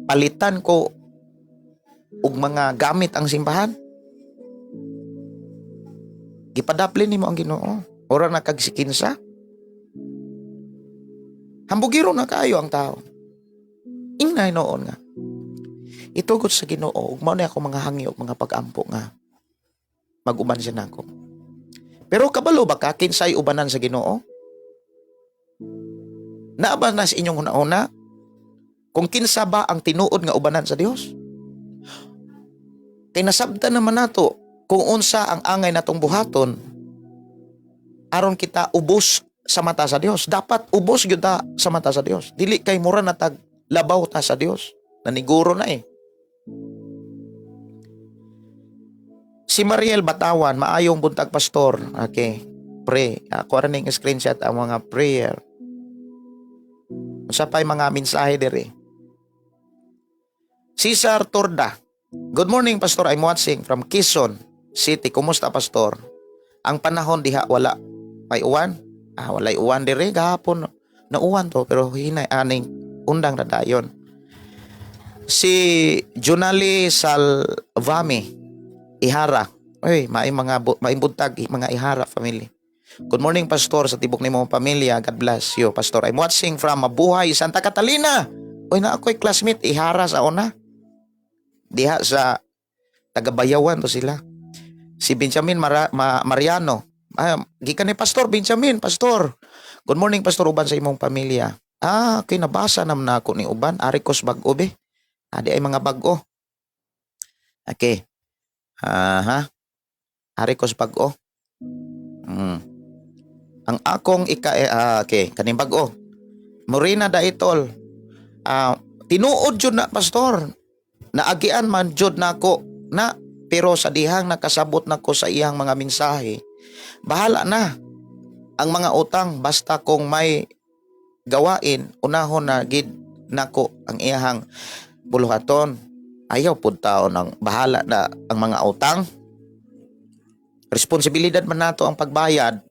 S2: palitan ko og mga gamit ang simbahan. Gipadapli nimo ang Ginoo. Ora na kag sikinsa. Hambugiro na kaayo ang tao. Ingna hinuon nga. Itugot sa Ginoo ug mao na ako mga hangyo mga pag-ampo nga mag-uban siya nako. Pero kabalo ba ka kinsay ubanan sa Ginoo? Naa ba na sa inyong huna-huna kung kinsa ba ang tinuod nga ubanan sa Dios? Kay nasabtan naman nato kung unsa ang angay natong buhaton aron kita ubos sa mata sa Dios. Dapat ubos gyud ta sa mata sa Dios. Dili kay mura na tag labaw ta sa Dios. Naniguro na eh. Si Mariel Batawan, maayong buntag, pastor. Okay. Pray. Ako ra ning screenshot ang mga prayer. Unsa pa'y mga mensahe diri? Cesar Torda. Good morning, Pastor. I'm watching from Quezon City. Kumusta, Pastor? Ang panahon diha, wala may uwan? Ah, walay uwan diri gahapon. Nauwan to pero hinay aning undang na dayon. Si Junali Salvami Ihara. Uy, maay mga maayong buntag mga Ihara family. Good morning, Pastor, sa tibok nimo pamilya. God bless you, Pastor. I'm watching from Mabuhay, Santa Catalina. Uy, na ako'y classmate Ihara sa una. Diha sa taga-Bayawan to sila. Si Benjamin Mariano. Ah, gikan ni Pastor Benjamin, Pastor. Good morning, Pastor, uban sa imong pamilya. Ah, okay, nabasa naman na ako ni uban. Ari kos bag-o be. Adi ay mga bag-o. Okay. Aha. Ari kos bag-o. Ang akong ika eh, ah, okay, kaning bag-o. Morena Daitol. Ah, tinuod jud na, Pastor. Naagian man jud nako na pero sa dihang nakasabot nako sa iyang mga mensahe, bahala na ang mga utang basta kung may gawain, unahon na gid nako ang iyahang buluhaton. Ayaw pud tao ng bahala na ang mga utang. Responsibilidad man nato ang pagbayad.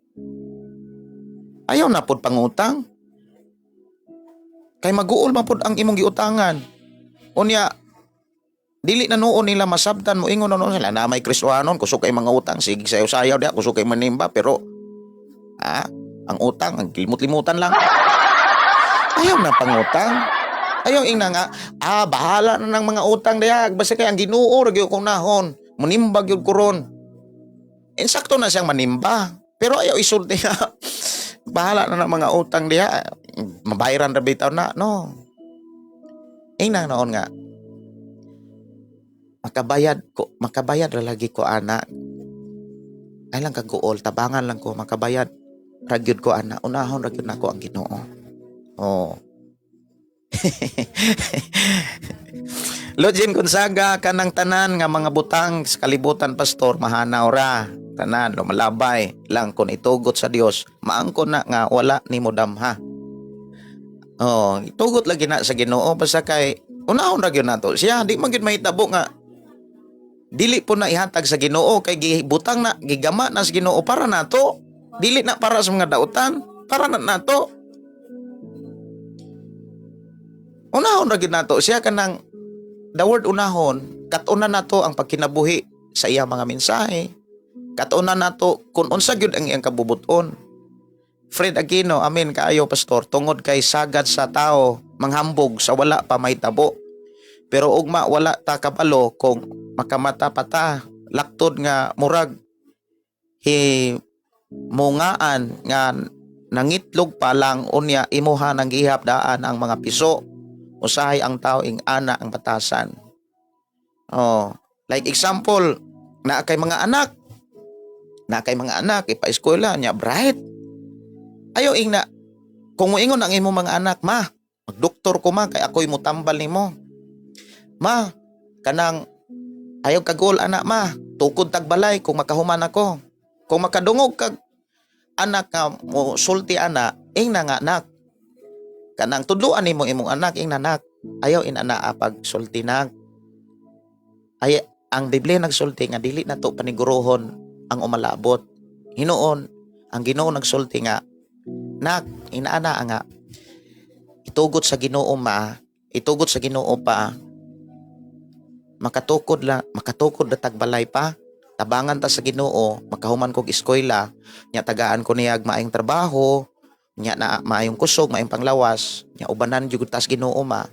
S2: Ayaw na pud pangutang. Kay maguol man pud ang imong giutangan. Unya, dili na noon nila masabtan mo ingon na noon sila na may Kristohanon, kusog kay mga utang, sige sayaw-sayaw diha, kusog kay manimba, pero ang utang ang limot-limutan lang. Ayaw na pangutang. Ayaw ingna nga bahala na ng mga utang diha, basta kay ang Ginoo ra gyud kong nahon, manimba gyud ko ron. Insakto na siyang manimba, pero ayaw isulti nga bahala na ng mga utang diha, mabayaran ra bitaw na. No, ingna noon nga makabayad ko, makabayad ra lagi ko ana. Ay lang kaguol, tabangan lang ko, makabayad ra gyud ko ana, unahon ra gyud nako ang Ginoo. Oh. Lojin Gonzaga, kanang tanan nga mga butang sa kalibutan, Pastor, mahanaw ra tanan, lumalabay lang kung itugot sa Dios. Maangkon na nga wala nimo damha. Oh, itugot lagi na sa Ginoo, basta kay unahon ra gyud nato siya. Di man gyud mahitabo nga dili po na ihatag sa Ginoo kay gibutang na, gigama na sa Ginoo para nato, dili na para sa mga dautan, para na nato. Unahon ra gyud nato siya. Kanang the word unahon, katuna nato ang pagkinabuhi sa iyang mga mensahe, katuna nato kung unsa gyud ang iyang kabubuton. Fred Aquino, amen kaayo, Pastor, tungod kay sagad sa tao manghambog sa wala pa mahitabo. Pero ugma wala ta kabalo kung makamata pa ta, laktod nga murag hi mungaan nga nangitlog pa lang, unya imuha nang gihap daan ang mga piso. Usahay ang tao ing ana ang batasan. Oh, like example, naa kay mga anak ipa-eskwela niya, bright. Ayo ing na kung moingon ang imong mga anak, "Ma, magdoktor ko, ma, kay ako'y mutambal nimo. Ma, kanang ayaw kagol anak, ma, tukod tagbalay kung makahuman ako." Kung makadungog kag anak nga mo sulti ana, ing na nga anak. Kanang tudloan nimo imong anak, ing nanak, ayaw inana pag sulti nak. Ay ang Biblia nagsulti nga dili na to panigurohon ang umalabot. Hinuon ang Ginoo nagsulti nga nak, inaana nga itugot sa Ginoo, ma, itugot sa Ginoo pa, makatukod la, makatukod na tagbalay pa, tabangan ta sa Ginoo, makahuman kog eskwela nya, tagaan ko niyag maayong trabaho nya, na maayong kusog, maayong panglawas nya, ubanan jud tas Ginoo, ma,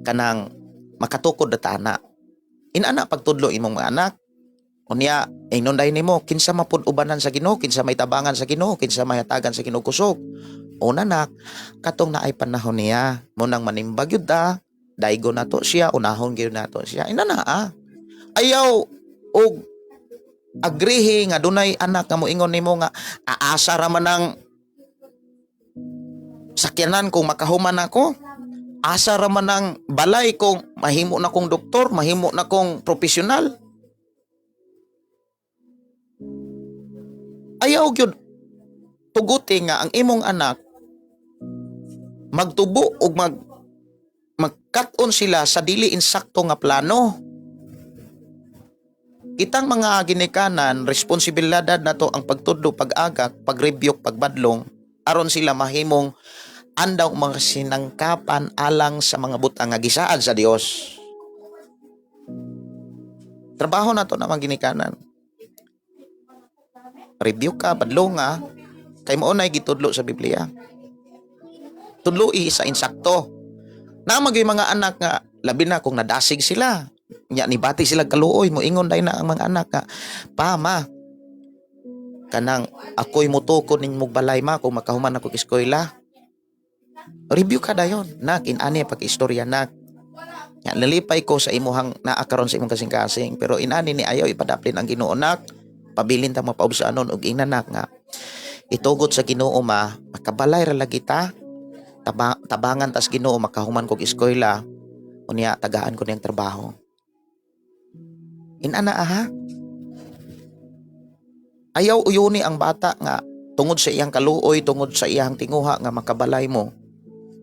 S2: kanang makatukod na ta ana. Inana pagtudlo imong mga anak. Unya ingnon dayon nimo, kinsa mapud ubanan sa Ginoo, kinsa may tabangan sa Ginoo, kinsa may hatagan sa Ginoo kusog? Una nak, katong naay panahon niya mo nang manimbag yun ta, daigo na to siya, unahon gyud nato siya. Inana ah. Ayaw og agrihi nga dunay anak nga moingon nimo nga aasa ra man ang sakyanan kung makahuman ako. Asa ra man ang balay kung mahimo na kong doktor, mahimo na kong profesional. Ayaw gyud tuguti nga ang imong anak magtubo og magkat-on sila sa dili insakto nga plano. Kitang mga ginikanan, responsibilidad nato ang pagtudlo, pag-agak, pag-rebuke, pagbadlong aron sila mahimong andaw mga sinangkapan alang sa mga butang nga gisaad sa Dios. Trabaho nato na mga ginikanan. Rebuke ka, badlong nga, kay mao nay gitudlo sa Biblia. Tudloi sa insakto. Naa man gyud mga anak nga labi na kung nadasig sila. Nya nibati sila kaluoy, moingon dai na ang mga anak nga, "Pa, ma, kanang ako'y mutukod ninyong balay, ma, kung makahuman ako eskwela." Rebuke ka dayon. "Nak, inani pag istorya, nak. Ya, nalipay ko sa imuhang naa karon sa imong kasing-kasing, pero inani ni ayaw ipadaplin ang Ginoo, nak. Pabilin ta mapaubsaanon og ingna, nak, nga itugot sa Ginoo, ma, makabalay ra lagi ta. Tabangan tas Ginoo makahuman kog eskwela, unya tagaan ko niyang trabaho." Inana aha. Ayaw uyuni ang bata nga tungod sa iyang kaluoy, tungod sa iyang tinguha nga makabalay mo.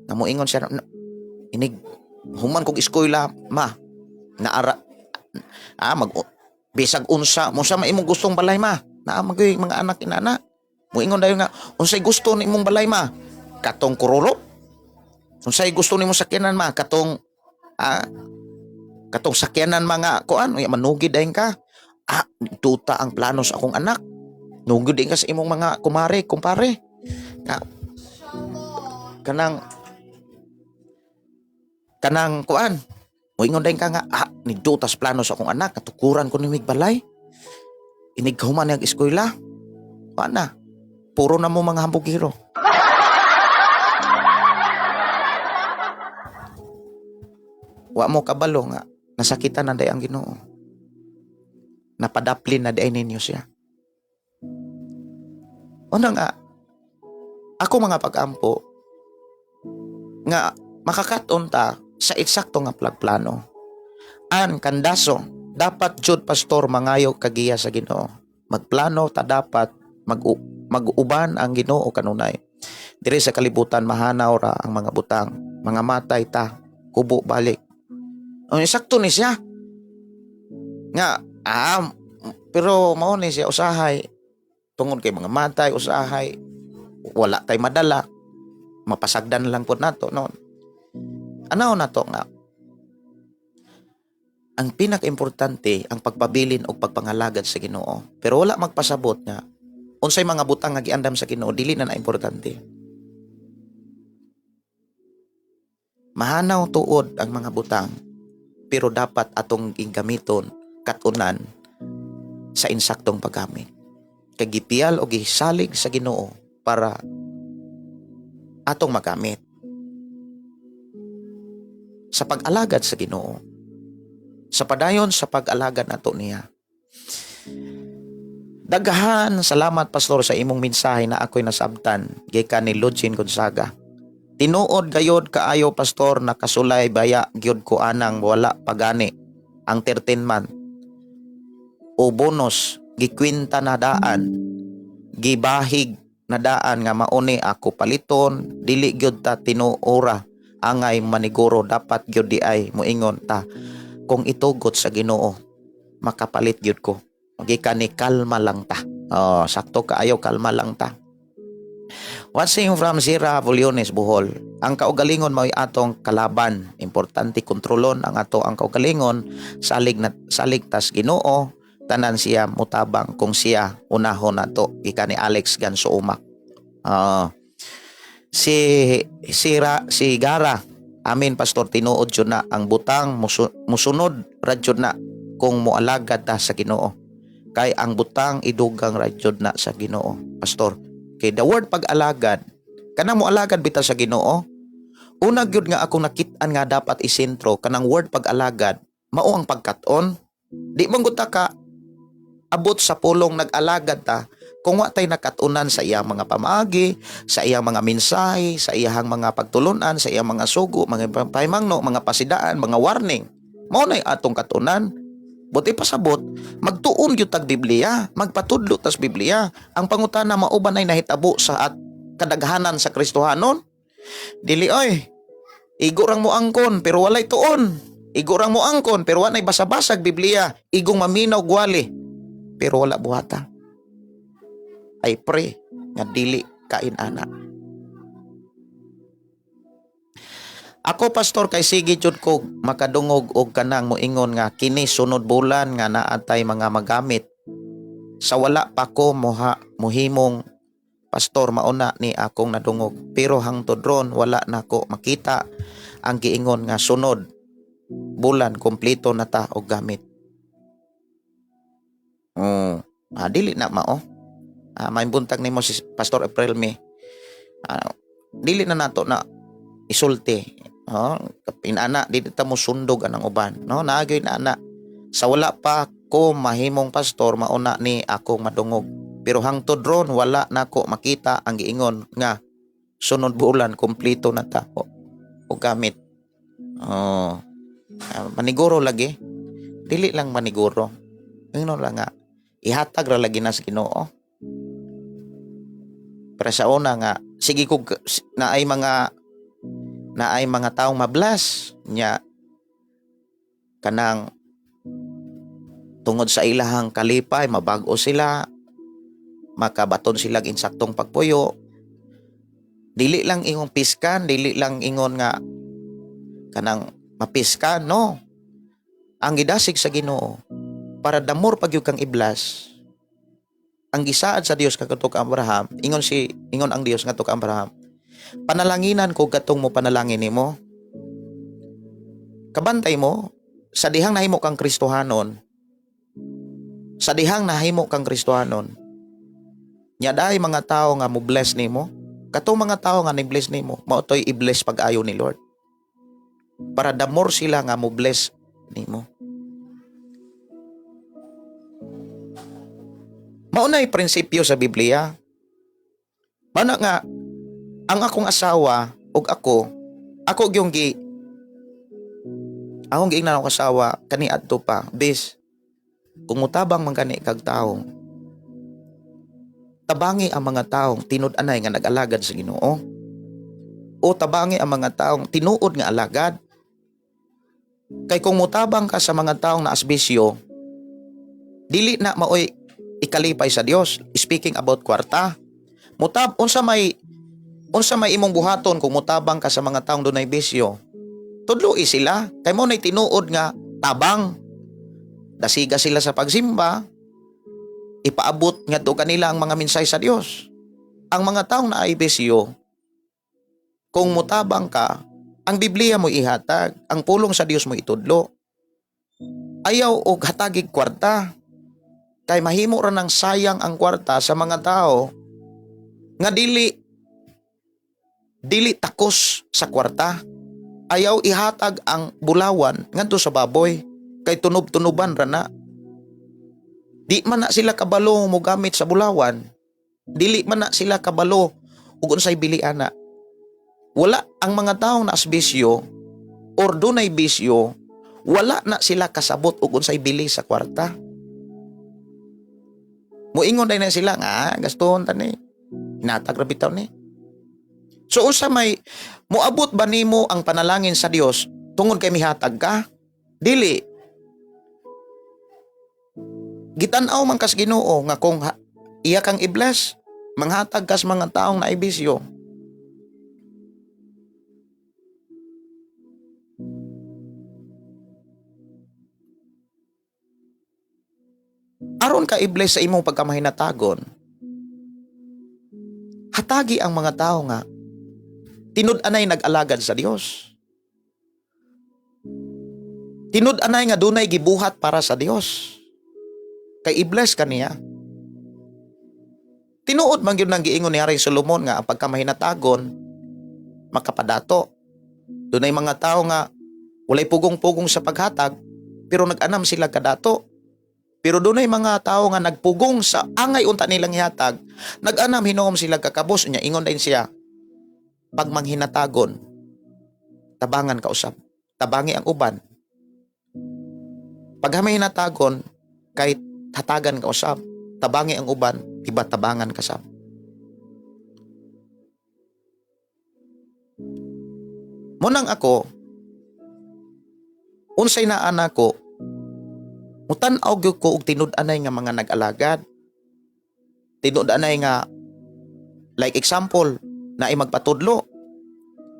S2: Nga moingon siya, "Inig human kog eskwela, ma, naara mag bisag unsa mo sa imong gustong balay, ma." Naa man gyud mga anak inana. Moingon dayon nga, "Unsay gusto nimong balay, ma? Katong Corolla? Unsay gusto nimo sakyanan, ma? Katong sakyanan mga kuan." Unya manugid dayon ka. "Ah, tuta ang plano sa akong anak." Nugid din ka sa imong mga kumare, kumpare. Ka, kanang kanang kuan. Moingon dayon ka nga, "Ah, nidutas plano sa akong anak, katukuran ko ni balay. Inig human niyag eskwela." Wa na. Puro na mo mga hambugiro. Wa mo kabalo nga nasakitan na day ang Ginoo. Napadaplin na day ninyo siya. Una nga, ako mga pag-ampo, nga makakaton ta sa eksakto nga plano. An kandaso, dapat jud, pastor, mangayo kagiya sa Ginoo. Magplano ta, dapat mag-uban ang Ginoo kanunay. Diri sa kalibutan mahanaw ra ang mga butang, mga matay ta, kubo balik. Ang eksakto ni siya. Nga, pero mao ni siya usahay tungod kay mga matay usahay wala tay madala, mapasagdan lang pod nato, no. Ano na to nga ang pinaka-importante ang pagpabilin og pagpangalagad sa Ginoo, pero wala magpasabot nga unsay mga butang nga giandam sa Ginoo dili na na importante. Mahanaw tuod ang mga butang, pero dapat atong gamiton katunan sa insaktong paggamit kay gipiyal o gisalig sa Ginoo para atong magamit sa pag-alagad sa Ginoo, sa padayon sa pag-alagad nato niya. Daghan salamat, pastor, sa imong mensahe na ako'y nasabtan, gikan ni Lucin Gonzaga. Tinuod gayod kaayo, pastor, nakasulay baya gyud ko anang wala pagani ang 13 month o bonus, gikwinta na daan, gibahig na daan nga mauni ako paliton. Dili gyud ta tinuora angay maniguro, dapat gyud di ay moingon ta kung itugot sa Ginoo makapalit gyud ko. Gikan ni Kalma Lang Ta. Oh, sakto kaayo, kalma lang ta. Watching from Sierra Voliones, Bohol. Ang kaugalingon mao'y atong kalaban. Importante kontrolon ang ato ang kaugalingon, salig na salig tas Ginoo, tanan siya mutabang kung siya unahon nato. Gikan ni Alex Ganso Umak. Si Sira si Gara. Amin, pastor, tinuod jud na ang butang musunod ra jud na kung moalagad ta sa Ginoo. Kay ang butang idugang ra jud na sa Ginoo, pastor. Kay the word pag-alagad, kanang moalagad bitaw sa Ginoo, una gyud nga akong nakit-an nga dapat isentro kanang word pag-alagad, mao ang pagkat-on. Di man gud ta ka abot sa pulong nag-alagad ta kung Kung wa tay nakatunan sa iyang mga pamaagi, sa iyang mga mensahe, sa iyang mga pagtulunan, sa iyang mga sugo, mga pahimangno, mga pasidaan, mga warning, mao nay atong katunan. Buti pasabot, magtuon gyud tag Biblia, magpatudlo tas Biblia. Ang pangutana, mao ba nay nahitabo sa at kadaghanan sa Kristohanon? Dili oy. Igo rang mo angkon pero walay tuon. Igo rang mo angkon pero walay basa-basag Biblia. Igong maminaw gwali pero wala buhata. Ay pre nga dili kain ana. Ako, pastor, kay sige jud ko makadungog og kanang moingon nga kini sunod bulan nga naatay mga magamit. Sa wala pa ko moha mohimong pastor, mauna ni akong nadungog. Pero hangtod ron wala nako makita ang giingon nga sunod bulan kompleto na ta og gamit. Oh, dili na mao. May buntag nimo si Pastor April me. Dili na nato na isulti. Oh, inana dili ta mo sundog anang uban, no? Naagyoy na ana. Sa wala pa ko mahimong pastor, mauna ni akong madungog. Pero hangtod ron wala nako makita ang giingon nga sunod bulan kompleto na ta o gamit. Oh. Maniguro lagi. Dili lang maniguro. Ingnon lang nga ihatag ra lagi na sa Ginoo. Pero sa una nga sige kog naay mga taong mablas nya kanang tungod sa ilahang kalipay, mabag-o sila, makabaton sila insaktong pagpuyo. Dili lang ingong piskan, dili lang ingon nga kanang mapiskan, no? Ang gidasig sa Ginoo para damor pagyud kang i-bless, ang gisaad sa Dios kagadto ka Abraham, ingon ang Dios ngadto ka Abraham, "Panalanginan ko katong mo panalangin nimo." Kabantay mo sa dihang nahimo kang Kristohanon, sa dihang nahimo kang Kristohanon nya daay mga tao nga mo bless nimo, katong mga tao nga ni bless nimo, mao toy i-bless pag-ayo ni Lord para the more sila nga mo bless nimo. Mao na prinsipyo sa Biblia. Mao na nga ang akong asawa ug ako, ako gyung gi akong giingnan akong asawa kaniadto pa, "Bis, kung mutabang man gani kag tawo, tabangi ang mga taong tinud-anay nga nag-alagad sa Ginoo o tabangi ang mga taong tinuod nga alagad. Kay kung mutabang ka sa mga taong naasbisyo, dili na maoy ikalipay sa Dios." Speaking about kwarta, mutab unsa may imong buhaton kung mutabang ka sa mga taong dunay bisyo? Tudloi sila kay mo nay tinuod nga tabang. Dasiga sila sa pagsimba, ipaabot ngadto kanila ang mga mensahe sa Dios. Ang mga taong naay bisyo, kung mutabang ka, ang Biblia mo ihatag, ang pulong sa Dios mo itudlo. Ayaw og hatagig kwarta. Kay mahimo ra nang sayang ang kwarta sa mga tao nga dili takos sa kwarta. Ayaw ihatag ang bulawan ngadto sa baboy kay tunob-tunuban ra na. Di man na sila kabalo mo gamit sa bulawan. Dili man na sila kabalo ug unsay bili ana. Wala ang mga taong naasbisyo or dunay bisyo, wala na sila kasabot og unsay bili sa kwarta. Muingon day na sila nga, "Ah, gastuhon ta ni. Hinatag ra bitaw ni." So unsa may moabot ba nimo ang panalangin sa Dios tungod kay mihatag ka? Dili. Gitan-aw man kas Ginoo nga kung iya kang i-bless, manghatag kas mga taong naibisyo. Aron ka i-bless sa imong pagkamahinatagon, hatagi ang mga tao nga tinud-anay nag-alagad sa Dios. Tinud-anay nga dunay gibuhat para sa Dios. Kay i-bless ka niya. Tinuod man gyud nang giingon ni Haring Solomon nga ang pagkamahinatagon makapadato. Dunay mga tao nga walay pugong-pugong sa paghatag pero nag-anam sila kadato. Pero dunay mga tao nga nagpugong sa angay unta nilang ihatag, nag-anam hinuom sila kakabos nya. Ingon din siya, pag manghinatagon, tabangan ka usab, tabangi ang uban. Pag may hinatagon, kay hatagan ka usab, tabangi ang uban, iba tabangan ka sab. Munang ako, unsay naa nako, mutan-aw gyud ko og tinud-anay nga mga nag-alagad. Tinud-anay nga, like example, na magpatudlo.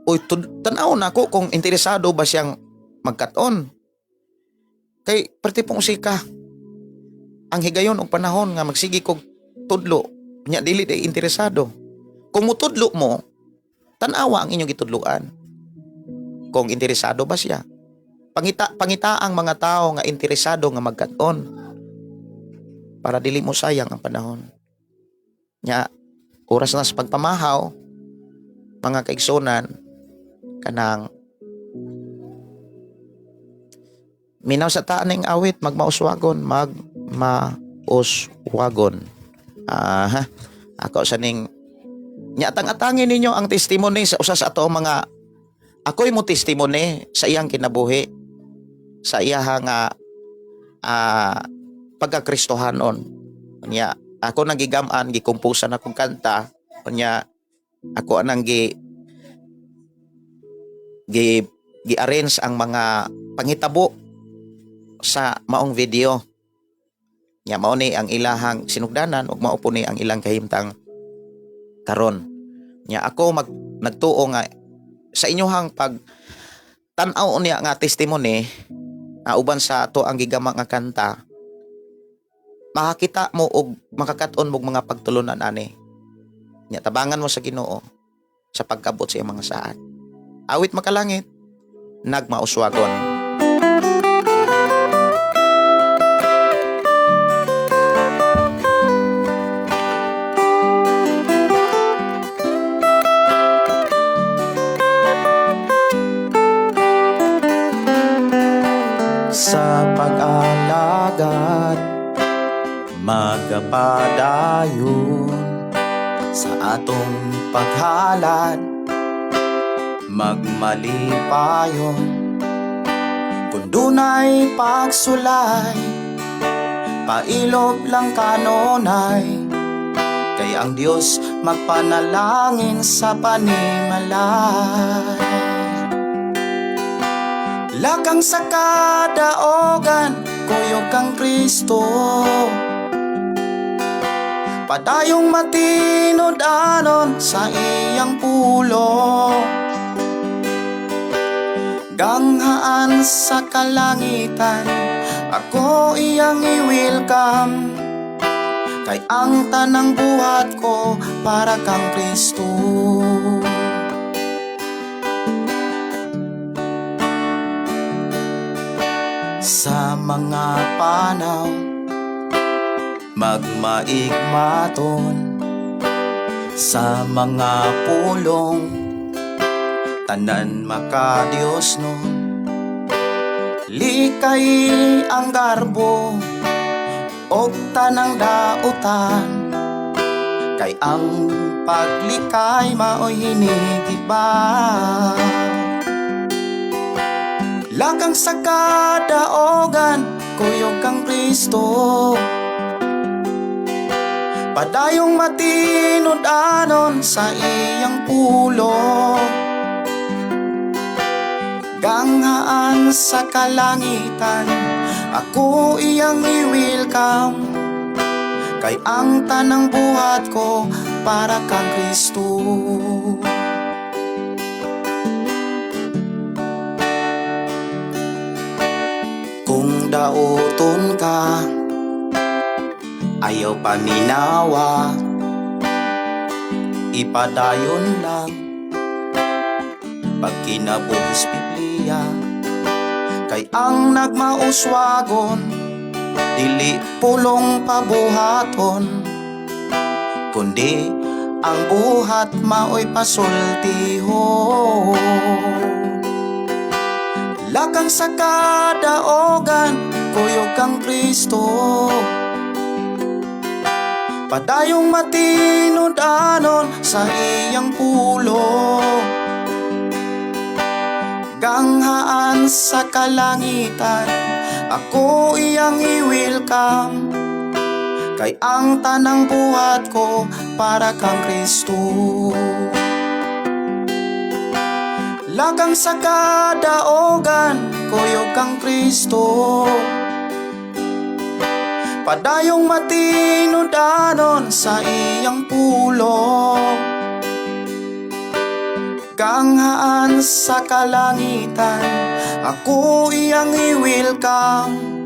S2: Uy, tan-aw nako kung interesado ba siyang magkat-on. Kay parte pong usika. Ang higayon og panahon nga magsige kog tudlo, nya dili day interesado. Kung mutudlo mo, tan-awa ang inyong gitudloan. Kung interesado ba siya. Pangita ang mga tao nga interesado nga magkat-on para dili mo sayang ang panahon. Nya oras na sa pagpamahaw, mga kaigsunan, kanang minaw sa taan ning awit, "Magmauswagon, Magmauswagon." Aha, ako sa ning nya atang-atangin ninyo ang testimony sa usa sa ato mga, ako'y mo testimony sa iyang kinabuhi, sa iyaha nga pagkakristohanon. Nya ako nang gigam-an, gikomposan akong kanta, nya ako anang gi gi gi-arrange ang mga panghitabo sa maong video. Nya mao ni ang ilahang sinugdanan ug mao po ni ang ilang kahimtang karon. Nya ako nagtuo nga sa inyohang pag tan-aw niya nga testimony nga uban sa ato ang gigama nga kanta, makakita mo og makakat-on mo og mga pagtulunan ani. Nya tabangan mo sa Ginoo sa pagkabot sa iyang mga saad. Awit makalangit, "Nagmauswagon."
S3: Sa pag-alagad, magapadayon sa atong paghalad, magmalipayon. Kung dunay pagsulay, pailob lang kanunay, kay ang Dios magpanalangin sa panimalay. Lakang sa kadaogan, kuyog kang Kristo. Padayong matinud-anon sa iyang pulong. Ganghaan sa kalangitan, ako iyang i-welcome. Kay ang tanang buhat ko para kang Kristo. Sa mga panaw, magmaigmaton. Sa mga pulong, tanan makadiyos nun. Likay ang garbo og tanang dautan, kay ang paglikay mao'y hinigiba. Lakang sa kadaogan, kuyog kang Kristo. Padayong matinud-anon sa iyang pulong. Ganghaan sa kalangitan, ako iyang i-welcome. Kay ang tanang buhat ko para kang Kristo. Kung dauton ka, ayaw paminawa, ipadayon lang pagkinabuhis Biblia. Kay ang nagmauswagon, dili pulong pabuhaton, kundi ang buhat mao'y pasultihon. Lakang sa kadaogan, kuyog kang Kristo. Padayong matinud-anon sa iyang pulong. Ganghaan sa kalangitan, ako iyang i-welcome, kay ang tanang buhat ko para kang Kristo. Lakang sa kadaogan, kuyog kang Kristo. Padayong matinud-anon sa iyang pulong. Ganghaan sa kalangitan, ako iyang i-welcome,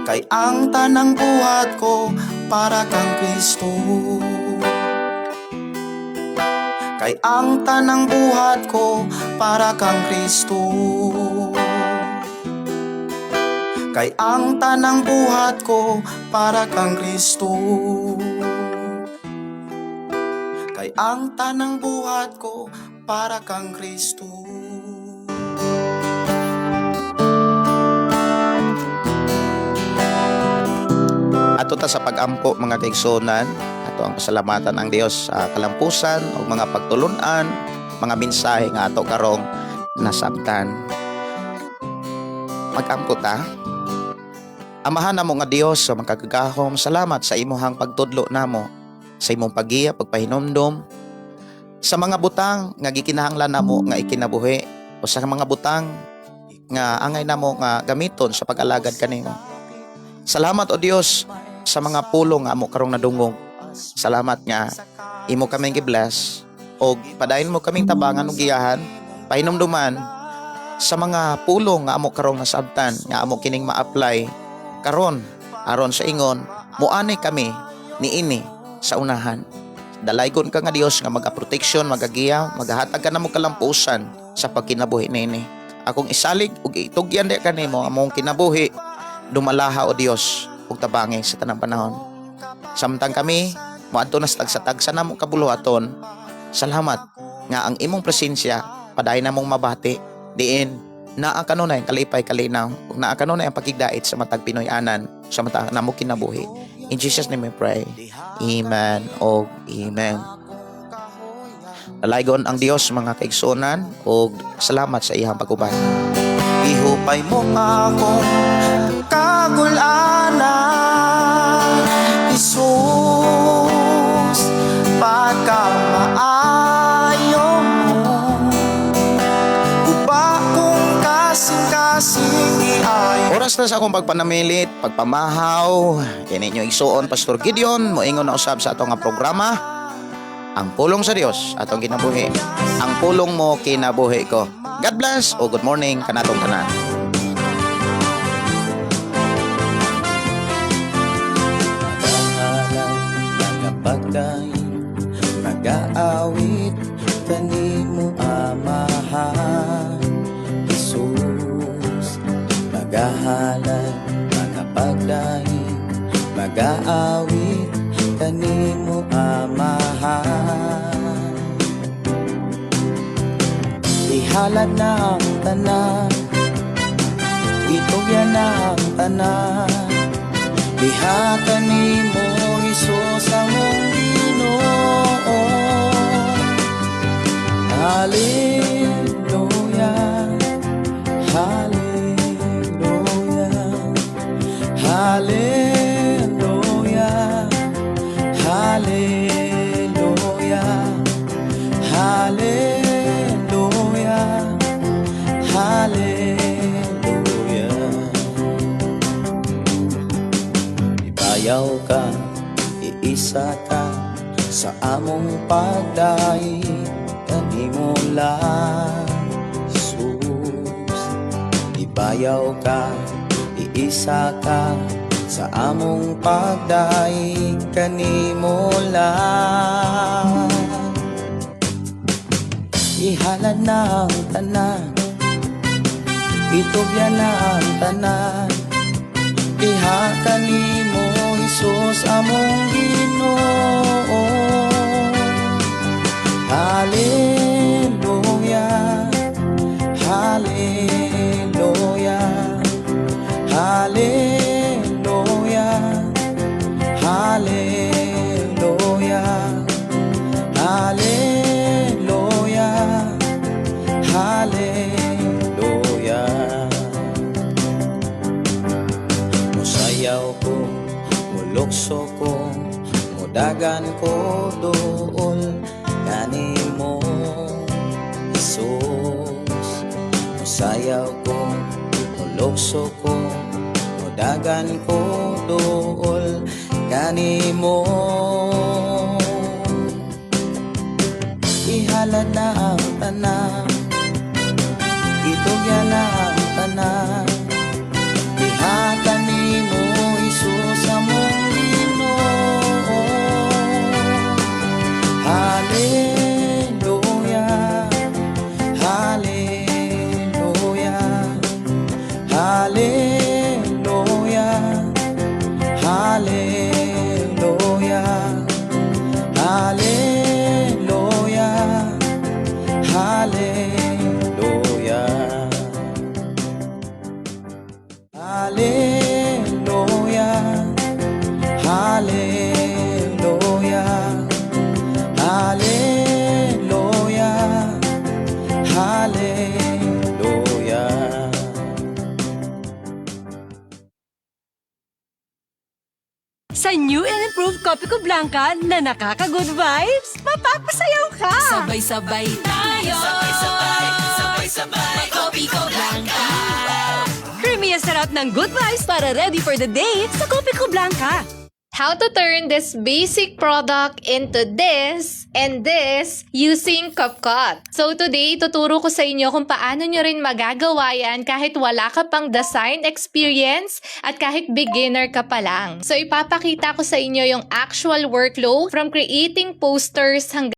S3: kay ang tanang buhat ko para kang Kristo. Kay ang tanang buhat ko para kang Kristo. Kay ang tanang buhat ko para kang Kristo. Kay ang tanang buhat ko para kang Kristo.
S2: Ato ta sa pag-ampo, mga kaigsuonan, ato ang pasalamatan ang Dios sa kalampusan o mga pagtulunan, mga mensahe nga ato karong nasabtan. Mag-ampo ta. Amahan namo nga Dios sa makagagahom, salamat sa imuhang pagtudlo namo, sa imong paggiya, pagpahinumdom, sa mga butang nga gikinahanglan namo nga ikinabuhi o sa mga butang nga angay namo nga gamiton sa pag-alagad kanimo. Salamat, o Dios, sa mga pulong nga amo karong nadungog. Salamat nga imo kaming gi-bless og padayon mo kaming tabangan ug giyahan, pahinumduman sa mga pulong nga amo karong nasabtan nga amo kining ma-apply karon aron sa ingon muani kami niini sa unahan. Dalaygon ka nga Dios nga maga-protection, magagiya, magahatag ka namo kalampusan sa pagkinabuhi niini. Akong isalig ug itugyan di kanimo among kinabuhi, dumalaha, o Dios, ug tabangi sa tanang panahon. Samtang kami moadto na sa tagsa-tagsa namo kabuluhaton, salamat nga ang imong presensya padayon namong mabati diin naa kanunay ang kalipay, kalinaw, ug naa kanunay ang pakigdait sa matag Pinoy-anan sa matag namo kinabuhi. In Jesus' name we pray. Amen og amen. Dalaygon ang Dios, mga kaigsuonan, ug salamat sa iyang pag-uban.
S3: Ihupay mo akong kagulanan, Jesus, pagkamaayo mo. Guba kong kasing-kasing iayo.
S2: Oras na sa akong pagpanamilit, pagpamahaw. Kini inyo igsuon, Pastor Gideon, moingon na usab sa atong nga programa, Ang Pulong sa Dios, atong kinabuhi. Ang pulong mo, kinabuhi ko. God bless o good morning kanatong tanan.
S3: Nagahalay, nagapagdaig, nagaawit kanimo, Amahan Jesus. Nagahalay, nagapagdaig, nagaawit kanimo, Amahan. Ihalad na ang tanan, itugyan na ang tanan. Diha kanimo, Hesus, among Ginoo. Hallelujah, Hallelujah, Hallelujah, Hallelujah, Hallelujah, Hallelujah. Ibayaw ka, iisa ka sa among pagdaig kanimo lang, Jesus. Ibayaw ka, iisa ka sa among pagdaig kanimo lang. Ihalad na ang tanan, itugyan na ang tanan. Diha kanimo, Hesus, among Ginoo. Hallelujah, Hallelujah. Mulukso ko, mudagan ko duol kanimo, Jesus. Musayaw ko, mulukso ko, mudagan ko duol kanimo. Ihalad na ang tanan, itugyan na ang tanan. Ihatag nimo, Hesus, among Ginoo. Hallelujah, Hallelujah, Hallelujah, Hallelujah, Hallelujah, Hallelujah, Hallelujah, Hallelujah, Hallelujah, Hallelujah.
S4: Sa new and improved Kopiko Blanca na nakaka-good vibes, mapapasayaw ka!
S5: Sabay-sabay tayo. Sabay-sabay, sabay-sabay. May Kopiko Blanca.
S4: Creamy ang sarap ng good vibes para ready for the day sa Kopiko Blanca.
S6: How to turn this basic product into this and this using CapCut. So today, tuturo ko sa inyo kung paano nyo rin magagawa yan kahit wala ka pang design experience at kahit beginner ka pa lang. So ipapakita ko sa inyo yung actual workflow from creating posters hanggang